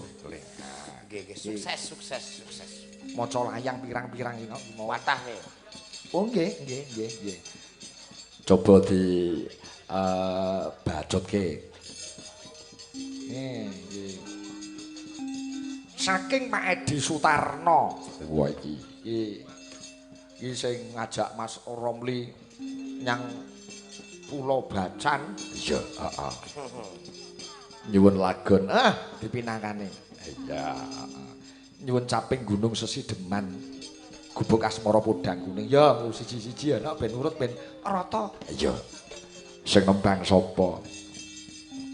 Nggih, nggih, sukses, sukses, sukses. Maca layang pirang-pirang iki kok mau Watah nih. Oh nggih, nggih, nggih, nggih. Coba di bacotke. Nggih. Saking Pak Edi Sutarno. Wah iki. Iki sing ngajak Mas Romli nyang Pulau Bacan. Iya, heeh. Nyuwun lagon. Ah, dipinangkane. Iya. Nyuwun caping gunung sesideman. Gubuk asmara podang kuning. Ya, siji-siji ana ben urut ben rata. Iya. Sing nembang sapa?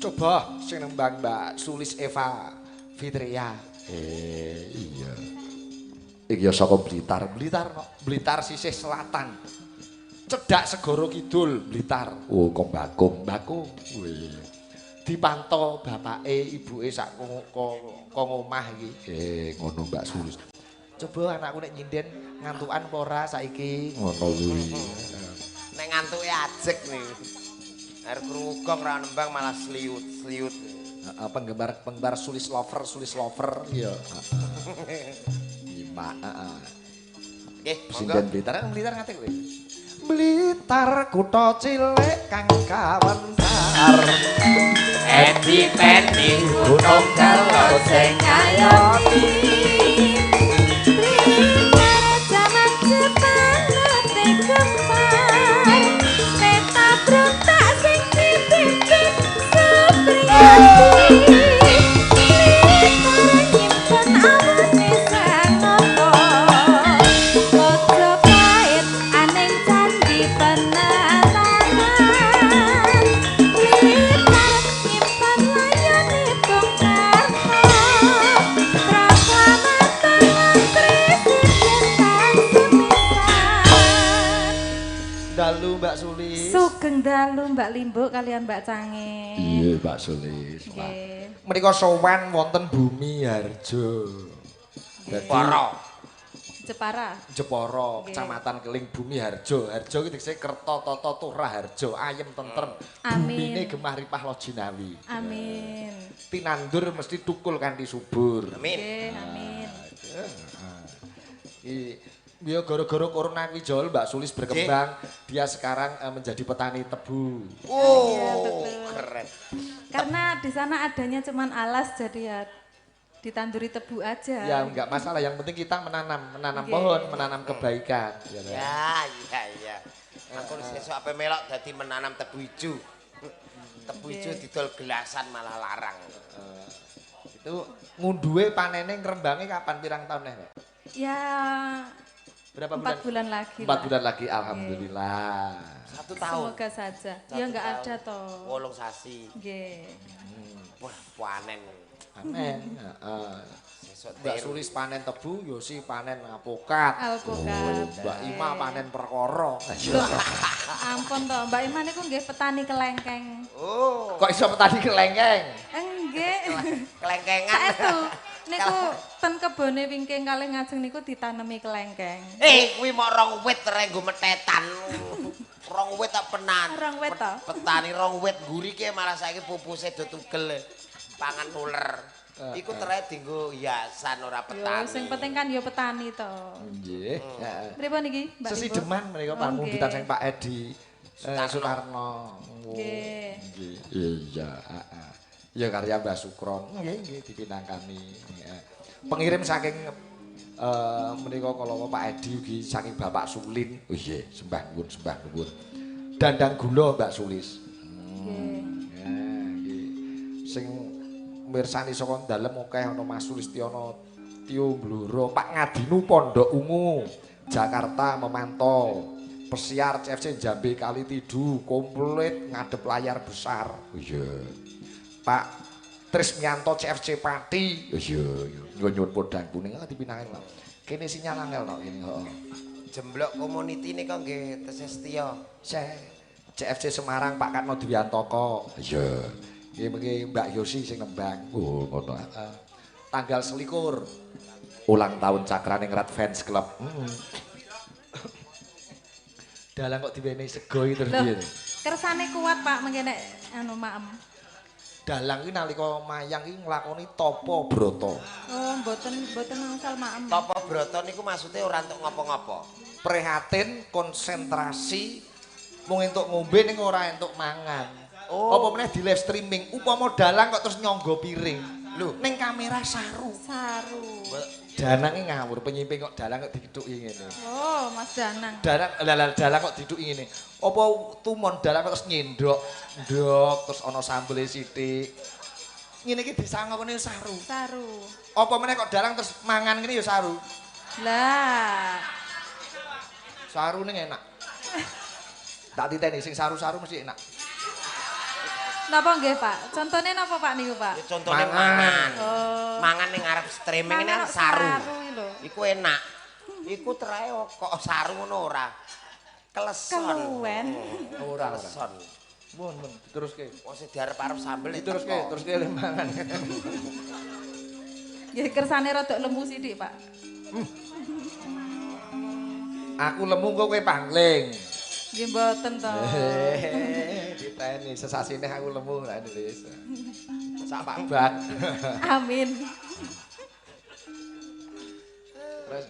Coba sing nembang Mbak Sulis Eva Fitria. Iya. Iki ya saka Blitar. Blitar no. Blitar sisih selatan. Cedhak Segara Kidul, Blitar. Oh, kok Bakung. Bakung. Wih. Dipantau bapake, ibuke sak kong omah iki. Ngono Mbak Sulis. Coba anakku nek nyinden ngantukan apa ora saiki. Ngono kuwi. Nek ngantuke ajeg nih. Arep krungu gong ra nembang malah sliut-sliut. Heeh, penggemar Sulis lover, Sulis lover ya. Heeh. Nyimak, heeh. Nggih, monggo. Sinden Blitar, Blitar ngate kowe. Blitar kutha cilik kang kawentar. Edi peni gunung kelot sing ngayomi. Blitar jaman Jepang nate gempar. Neta brontak sing dipimpin Supriyati. Blitar nyimpen awane sanata. Mojopahit aning candi penataran. Blitar nyimpen layone Bung Karno. Proklamatan lan presiden kang sepisan. Dalu Mbak Sulis. Sugeng dalu Mbak Limbuk kalian Mbak Cange. Iya, Mbak Sulis. Nggih. Menika sowan wonten Bumi Harjo. Dadi Para. Jepara. Jepara, Nggih. Kecamatan Keling Bumi Harjo. Harjo iki tegese kerta tata turah harjo, ayem tentrem. Amin. Bumine gemah ripah loh jinawi. Amin. Tinandur mesti tukul kanthi subur. Amin. Nggih, amin. Ya gara-gara corona kuwi Jol, Mbak Sulis berkembang, dia sekarang menjadi petani tebu. Oh, Iya, betul. keren. Karena di sana adanya cuman alas jadi ya ditanduri tebu aja. Ya enggak masalah, yang penting kita menanam, menanam Nggih. pohon, menanam kebaikan. Ya, kan? Ya, iya, iya. Aku sesuk ape melok dadi menanam tebu ijo. Tebu ijo didol gelasan malah larang. Itu ngunduhe panene ngrembange kapan pirang tahun neh, Mbak? Ya Berapa bulan? 4 bulan lagi. 4 bulan lagi, alhamdulillah. 1 tahun. Semoga saja. Satu Ya enggak tahun. ada toh. 8 sasi. Nggih. Wah, panen. Panen, heeh. Sesuk Mbak tiru. Sulis panen tebu, Yosi panen apokat. Alpukat. Mbak Ima panen perkara. Loh, ampun toh, Mbak Ima niku nggih petani kelengkeng. Oh, Kok iso petani kelengkeng? Nggih. kelengkengan. Saestu niku ten kebone wingking kalih ngajeng niku ditanemi kelengkeng. Kuwi mok rong wit rek nggo metetan. Rong wit tak penan. Rong wit to? Petani rong wit mburi ki malah saiki pupuse do tugel. Pangan uler. Iku tere dienggo hiasan ora Yo petani. sing penting kan yo petani to. Nggih. Heeh. Pripun niki, Mbak Limbuk? Sesideman menika Oh, pamundutan nggih. saking Pak Edi Sutarno. Nggih. Nggih. Iya, heeh. Ya karya Mbah Sukron. Nggih, nggih dipinangkani. Heeh. Pengirim saking menika kala Pak Edi ugi saking Bapak Sulin. Oh iya, sembah nuwun, sembah nuwun. Dandang gula Mbak Sulis. Nggih. Ya, nggih. Sing mirsani saka dalem akeh ana Mas Sulistiono Tio Blora, Pak Ngadinu Pondok Ungu, Jakarta memantau. Pesiar CFC Jambe Kali Tidu komplit ngadep layar besar. Oh iya. Pak Trismianto CFC Pati. Oh iya, iya. Nyuwun podang kuning dipinangin, Pak. Kene sinyal angel tok kene, heeh. Jemblok community nika nggih tesih setia. CFC Semarang Pak Katno Dwiantoko. Iya. Nggih mengki Mbak Yosi sing nembang. Oh, ngono. Heeh. Tanggal 21. Ulang tahun Cakraningrat Fans Club. Dalang kok diwenehi sego iki terus Loh, piye? kersane kuat Pak mengke nek anu maem. Dalang iki nalika mayang iki nglakoni tapa brata. Oh, mboten angsal maem. Tapa brata niku maksude ora entuk ngopo-ngopo. Prihatin, konsentrasi, mung entuk ngombe ning ora entuk mangan. Oh. Apa meneh di live streaming, upama dalang kok terus nyangga piring. Lho. Ning kamera saru. Saru. Danange ngawur, penyimping kok dalang kok dikethuki ngene. Oh, Mas Danang. Dalang lah dalang kok didhuki ngene. Apa tumon dalang kok terus nyendok, ndok terus ana sambele sithik. Ngene iki disangokne saru. Saru. Apa meneh kok dalang terus mangan ngene ya saru. Lah. Saru ning enak. Tak titeni sing saru-saru mesti enak. Napa nggih, Pak? Contone napa Pak niku, Pak? Ya contone Mangan. mangan. Oh. Mangan ning ngarep streaming ini Mangan kan kok saru. saru lho. Iku enak. Iku terae kok saru ngono ora. Keleson. Keluwen. Ora, ora. Keleson. Mun mun diteruske. Wong sing diarep-arep sambel Diteruske, teruske le mangan. Nggih kersane rada lemu sithik, Pak. Aku lemu kok kowe pangling. Nggih mboten to. Diteni sesasine aku lemu ra nulis. Sak Pak Bak. Amin. Terus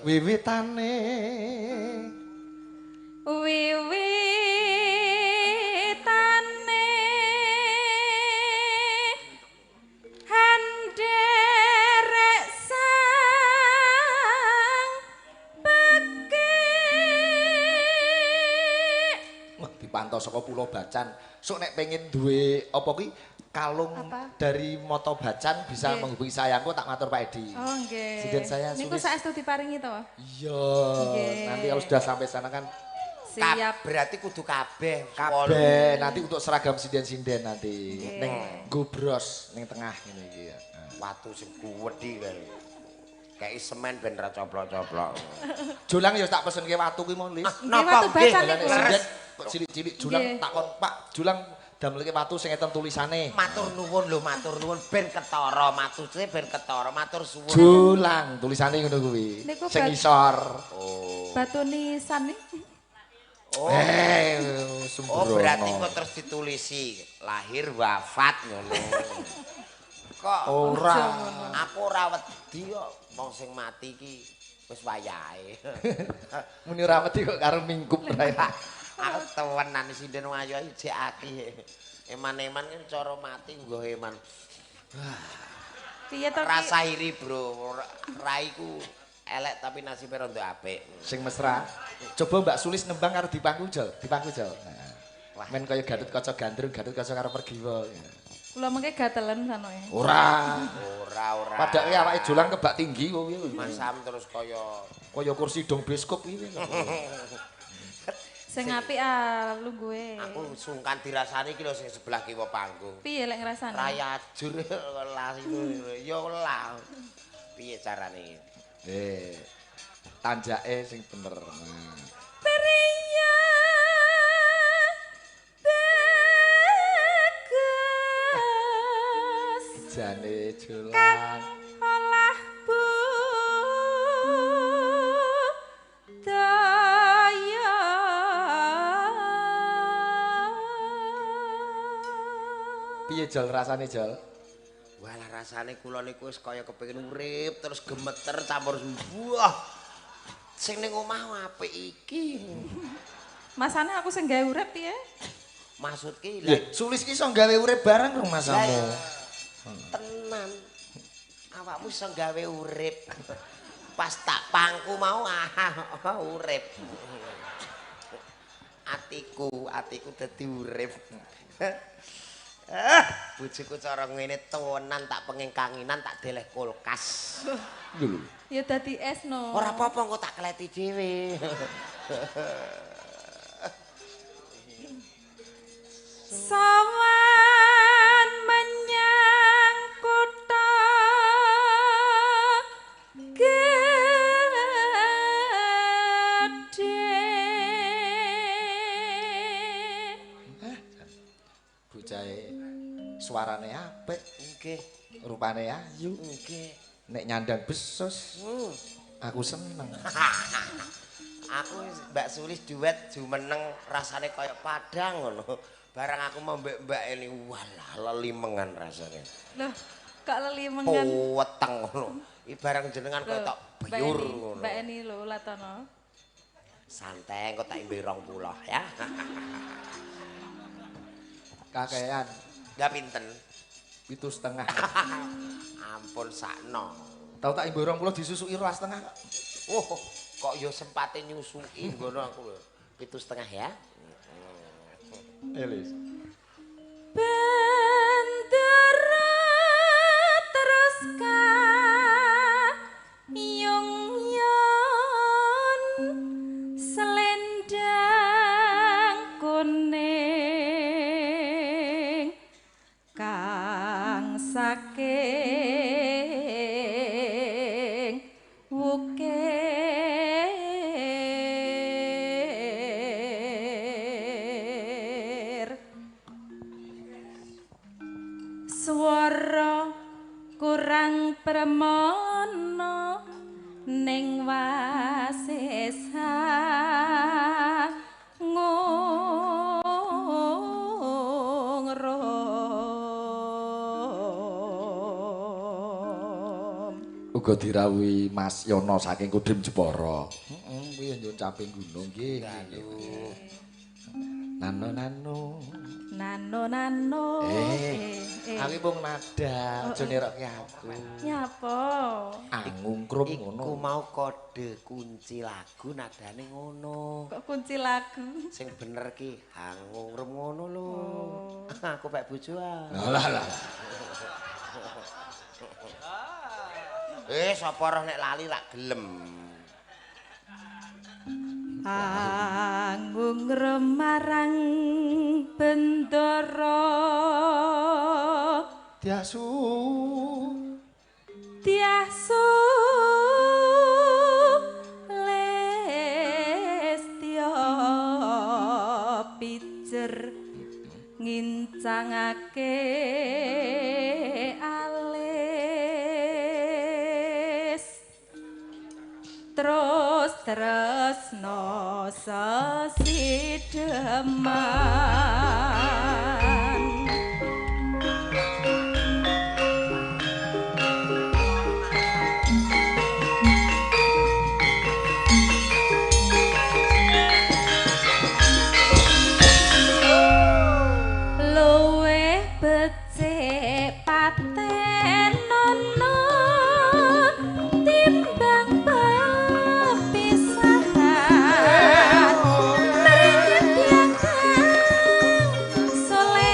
wiwitane Wiwitane handerek sang pekik. Wah, dipantau saka Pulau Bacan. Sok nek pengen duwe apa kuwi kalung Apa? dari Moto Bacan bisa Nggih. menghubungi saya. Engko tak matur Pak Edi. Oh nggih. Sinden saya niku sulis. saestu diparingi to? Iya. Nggih. Nanti kalau sudah sampai sana kan Siap. Berarti kudu kabeh. kabeh nanti untuk seragam sinden-sinden nanti ning gobros ning tengah ngene iki ya. Watu sing guwedhi kae. Kayak semen ben ra coplok-coplok. Jolang ya tak pesenke watu kuwi mau Lis. Nggih, watu bacan Lah nek niku. sinden kok cilik-cilik Jolang Nggih. takon Pak, Jolang damelke watu sing enten tulisane. Matur nuwun lho, matur nuwun ben ketara, matuse ben ketara, matur suwun. Jolang tulisane ngono kuwi. Niku Sing isor. Oh. Batu nisan nih. Oh. Sembrono. Oh, berarti kok terus ditulisi lahir wafat ngono. Kok ora. Aku ora wedi kok wong sing mati iki wis wayahe. Muni ora wedi kok karo mingkup ra. Aku tewenan sinden wayo jek akeh. Eman-eman kan cara mati nggo eman. Piye to ki? Rasa iri, Bro. Raiku elek tapi nasibe rada apik. Sing mesra. Coba Mbak Sulis nembang karo dipangku jol, dipangku jol. Nah. Wah. Men kaya Gatot Kaca Gandrung, Gatot Kaca karo Pergiwa. Kula mengke gatelen sanoke. Ora. Ora, ora. Padake awake Jolang kebak tinggi kok piye. Mas Sam terus kaya Kaya kursi dong bioskop iki. Sing apik ah lungguhe. Aku sungkan dirasani iki lho sing sebelah kiwa panggung. Piye lek ngrasani? Raya ajur lah ya lah. Piye carane? Tanjake sing bener. Nah. Priya teges Jane Jolang. kang olah budaya. Piye Jol rasane Jol? Walah rasane kula niku wis kaya kepengin urip terus gemeter campur wah. Sing ning omah apik iki. Masane aku sing gawe urip piye? Maksud ki Lho, Sulis ki iso gawe urip bareng rong masamu. Tenan. Awakmu iso gawe urip. Pas tak pangku mau urip. Atiku, atiku dadi urip. Bojoku cara ngene tewenan tak pengin kanginan tak deleh kulkas. Lho. Ya dadi es no. Ora apa-apa engko tak kleti dhewe. Sowan menyang kutha gedhe. Bocahe suarane apik, Nggih, rupane ayu, nggih. Nek nyandang besus, aku seneng. Aku Mbak Sulis duet jumeneng rasane kaya padang ngono. Barang aku mau mbak-mbak ini, walah lelimengan rasanya. Loh, kok lelimengan? Puweteng ngono. Iki barang jenengan kok tok beyur ngono. Mbak Eni lho latono. Santai kok tak imbe 20 ya. Kakean. Lah pinten? 7,5. Ampun sakno. Tau tak imbe 20 disusuki 2,5 kok. Oh, kok ya sempate nyusuki ngono aku lho. 7,5 ya. Elis. Bendera terus kayung yon selendang kuning kang saking wukir swara kurang premana ning wasesa ngungrum. Uga dirawuhi Mas Yono saking Kudim Jepara. Heeh, kuwi nyuwun caping gunung nggih. Nano nano. Nano nano. Aku mung nada, aja nirokke aku. Nyapa? Angungkrum ngono. Iku mau kode kunci lagu nadane ngono. Kok kunci lagu? Sing bener ki angungkrum ngono lho. Aku pek bojo ah. Lah lah. Sapa roh nek lali rak gelem. Angungrum marang bendara Tiasu tiasu lestya pijer ngincangake alis terus tresno sesideman. Luwih becik patenono timbang pepisahan. Mrene tiyang kang soleh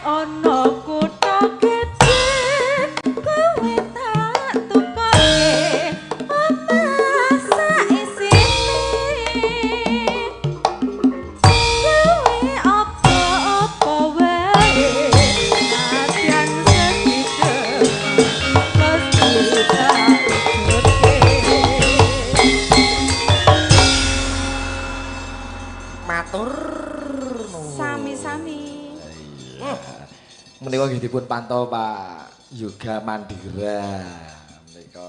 Ana kutha gedhe kowe tak tukoke omah saisine. Kowe apa-apa wae nadyan sedhek mesti tak ujudke. Matur nuwun. Sami-sami. Menika nggih dipun pantau Pak Yoga Mandira. Menika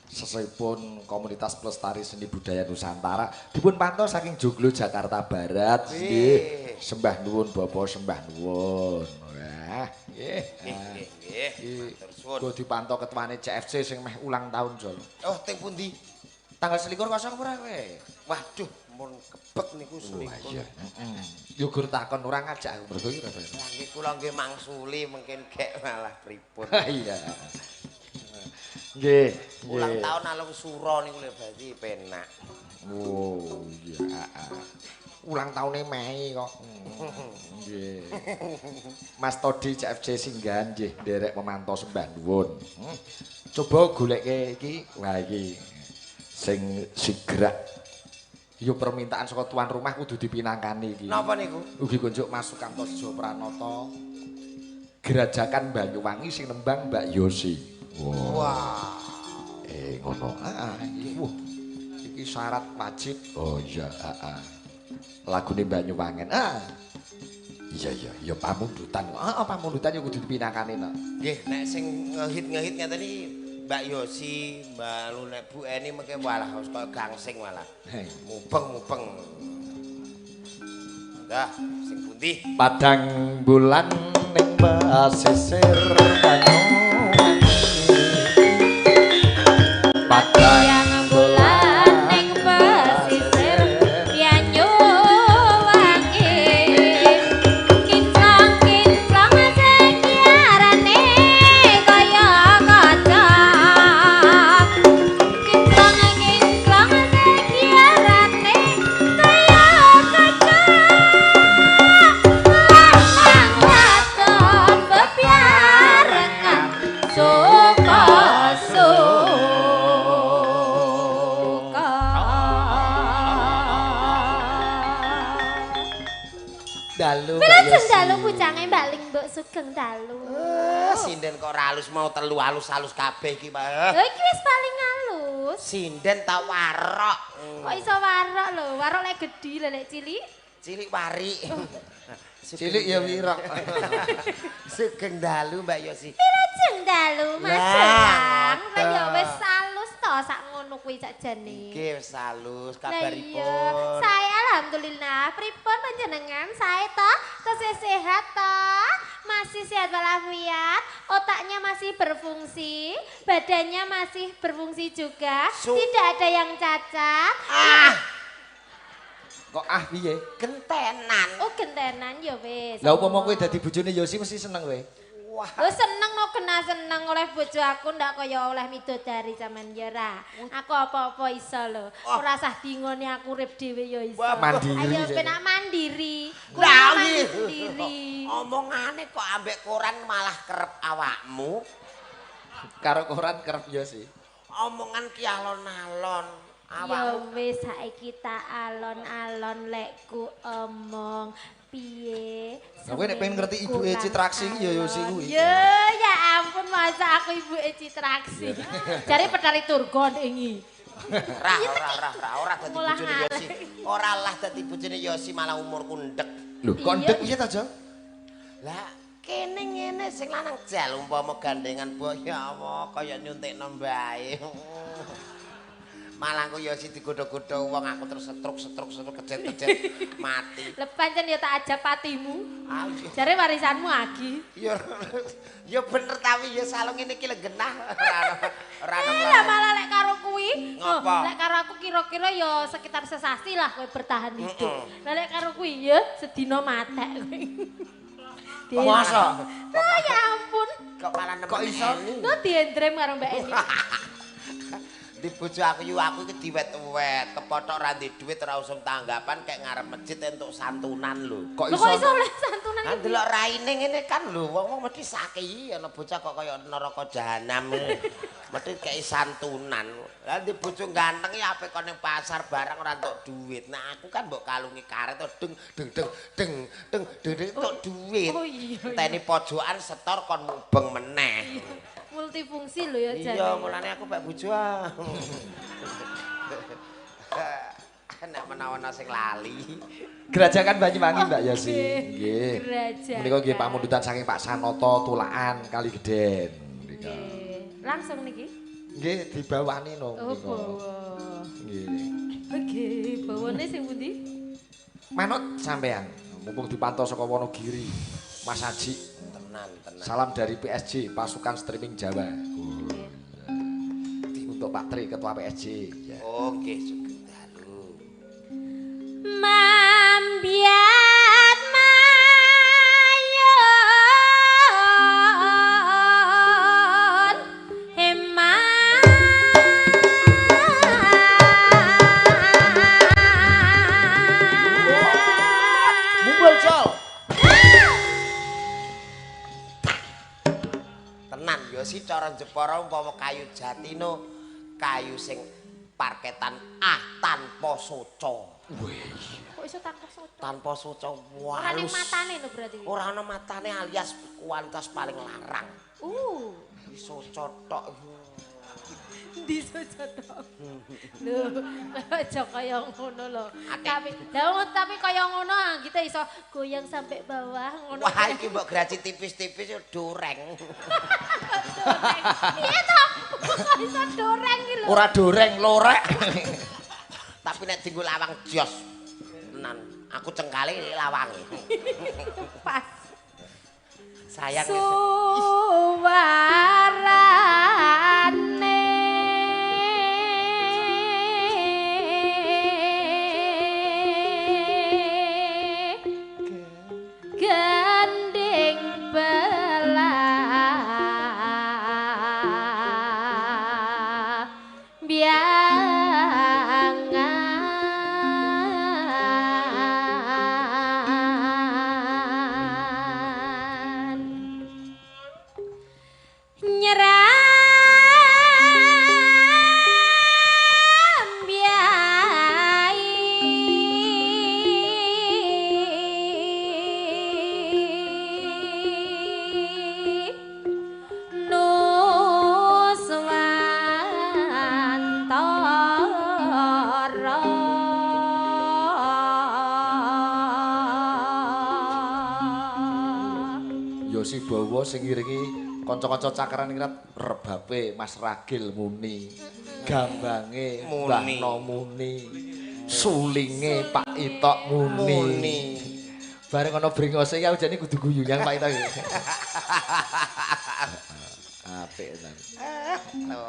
sesehipun Komunitas Pelestari Seni Budaya Nusantara dipun pantau saking Joglo Jakarta Barat. Nggih. Sembah nuwun Bapak, sembah nuwun. Wah, nggih. Nggih, nggih, nggih. Matur suwun. Go dipantau ketuane CFC sing meh ulang tahun Jol. Oh, teng pundi? Tanggal 21 kosong ora kowe? Waduh, mun kebek niku Wah selikur. iya. Heeh. Yo gur takon ora ngajak aku mergo iki ora. Lah nggih kula nggih mangsuli mungkin gek malah pripun. Iya. Nggih, Ulang nggih. tahun alung sura niku lho berarti penak. Oh iya. Ulang tahune Mei kok. Nggih. Mas Todi CFC Singgahan nggih nderek memantau sembah nuwun. Coba goleke iki, wah iki sing sigrak. Yo permintaan saka tuan rumah kudu dipinangkani iki. Napa niku? Ugi kunjuk Mas Sukamto Sejo Pranoto. Gerajakan Banyuwangi sing nembang Mbak Yosi. Wah. Wah. Ngono. Heeh, iki wah. Iki syarat wajib. Oh iya, heeh. Lagune Banyuwangen. Ah. Iya iya, ya pamundutan. Heeh, pamundutan ya kudu dipinangkani no. Nggih, nek sing ngehit-ngehit ngeten iki Mbak Yosi, Mbak Lune, Bu Eni mengke walah wis kaya gangsing malah. Hei. Mubeng-mubeng. Dah, sing pundi? Padang bulan ning pesisir Banyuwangi. Padang Yang bulan ning pesisir Banyuwangi. Kinclong-kinclong sekiarane kaya kaca. Kinclong-kinclong sekiarane kaya kaca. Lanang wadon bebiarengan suka suka. Dalu. Mbak Wilujeng Yosi. dalu bujange Mbak Ling Mbok Sugeng dalu. Eh, sinden kok ora halus mau telu halus-halus kabeh iki, Pak. Lho iki wis paling halus. Sinden tak warok. Kok iso warok lho, warok lek gedhi lho lek cilik. Cilik wari. Cilik ya wirok. Sugeng dalu Mbak Yosi. Wilujeng dalu Mas Lah, Bolang. Lah ya ngoten. wis halus to sak ngono kuwi sakjane. Nggih wis halus Lah iya, kabaripun. saya alhamdulillah. Pripun panjenengan? Saya toh tesih sehat toh, masih sehat walafiat, otaknya masih berfungsi, badannya masih berfungsi juga, tidak ada yang cacat. Ah, Kok ah piye? gentenan. Oh gentenan ya wis. Lah upama kowe dadi bojone Yosi mesti seneng kowe. Wah. Oh seneng no kena seneng oleh bojo aku ndak kaya oleh midodari sampean ya ra. Aku apa-apa iso lho. Ora usah dingoni aku urip dhewe ya iso. Wah, mandiri Ayo jane. penak mandiri. Kulo Lah mandiri nggih. sendiri. Omongane kok ambek koran malah kerep awakmu. Karo koran kerep Yosi. Omongan ki alon-alon. Ya Awakmu wis saiki tak alon-alon lekku omong piye. Lah kowe nek pengen ngerti ibuke Kurang Citraksi ya Yosi alon. kuwi. Ya ya ampun masa aku ibuke Citraksi. Jare petari Turgon ingi. ora ora ora ora ora dadi Mulah bojone Yosi. Ora lah dadi bojone Yosi malah umurku ndek. Lho, kok Iya. ndek piye ta, Jo? Lah kene ngene sing lanang jal umpama gandengan mbok ya Allah kaya nyuntikno mbae. Malah aku Yosi digodho-godho wong aku terus setruk-setruk setruk kejet-kejet mati. Lha pancen ya tak ajak patimu. Ayo. Jare warisanmu agi. Ya ya bener tapi ya salung ngene iki lho genah ora ono ora ono. Lah malah lek karo kuwi, Ngapa? oh, lek karo aku kira-kira ya sekitar sesasi lah kowe bertahan hidup. Lah lek karo kuwi ya sedina matek kowe. Masa? Oh ya ampun. Kok malah nemen. Kok iso? No diendrem karo Mbak Eni. Di bojo aku yu aku iki diwet-wet, kepothok ra ndek dhuwit ora usum tanggapan kayak ngarep masjid entuk santunan lho. Kok Lho iso? kok iso oleh santunan Lah iki? ndelok raine ngene kan lho, wong-wong mesti saiki ana bocah kok kaya neraka jahanam. Mesti kei santunan. Lah di bojo ganteng ya apik kon ning pasar barang ora entuk duit. Nah aku kan mbok kalungi karet to deng deng deng deng deng deng deng entuk duit. Oh iya. Enteni pojokan setor kon mubeng meneh. Multifungsi lho ya jane. Iya, mulane aku pek bojo. ah. Nek menawa ana sing lali. Gerajakan Banyuwangi Mbak Yosi. Oke. Nggih. Gerajakan. Menika nggih pamundutan saking Pak Sanoto Tulaan Kaligeden. Menika. Nggih. Langsung niki. Nggih dibawani no Oh, menika. bawa. Nggih. Oke, bawane sing pundi? Manut sampean mumpung dipantau saka Wonogiri. Mas Haji, Tenan, tenan. salam dari PSG, pasukan streaming Jawa. Untuk Pak Tri, Ketua PSG. Ya. Oh, nggih sugeng dalu. Mambiat mayon hemat Mumpul, Col. Tenan ya si cara Jepara umpama kayu jati no kayu sing parketan ah tanpa soca. Kok iso tanpa soco? Tanpa soca Ora ning walus. matane lho berarti. Ora ana matane alias kualitas paling larang. Soca tok. Ndi soco tok. Lho, aja kaya ngono lho. Atik. Tapi lha tapi kaya ngono ah, kita iso goyang sampai bawah ngono. Wah, iki mbok graji tipis-tipis yo doreng. Doreng. Piye to? Kok iso doreng iki lho. Ora doreng, lorek. Tapi nek dienggo lawang jos. Tenan, aku cengkale lawange. Pas. Sayang wis. Suwarane gending belah biangan nyeram biai Nuswantara Yosi Bowo sing ngiringi kanca-kanca cakran ingrat rebabe Mas Ragil Muni. Gambange Mbah Muni. No Muni. Sulinge Pak Itok Muni. Muni. Bareng ana bringose iki aku jane kudu guyu nyang Pak Itok iki. Apik tenan.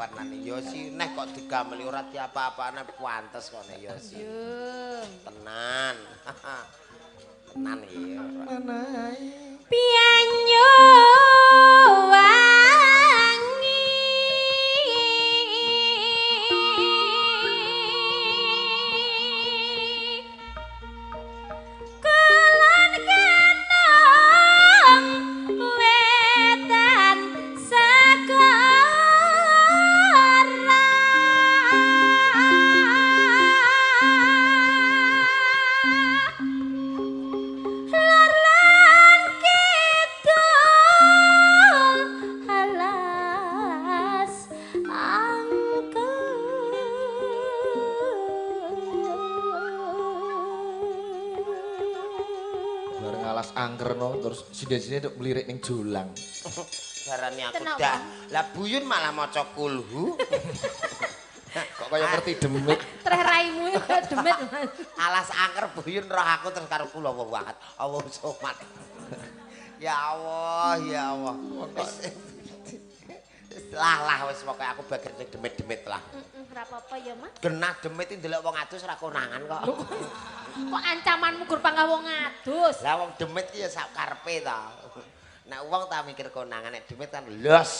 Tenan Yosi neh kok digameli ora diapa-apane pantes kok nek Yosi. Tenan. Tenan iki. Pianyo wangi Kulon kenong wetan segara Lor lan kidul alas angker. Bareng alas angker no terus sinde-sinde tok mlirik ning jolang. Darane aku Kenapa? dah. Lah buyun malah maca kulhu. Kok kaya ngerti demit. Treh raimu itu demit Mas. Alas angker buyun roh aku terus karo kula banget. Allah somat. Ya Allah, ya Allah. Wis lah lah wis pokoke aku bagian sing demit-demit lah. Ora apa-apa ya, Mas. Genah demit iki ndelok wong adus ora konangan kok. Kok ancamanmu gur panggah wong adus? Lah wong demit ki ya sak karepe ta. Nek wong ta mikir konangan nek demit kan los.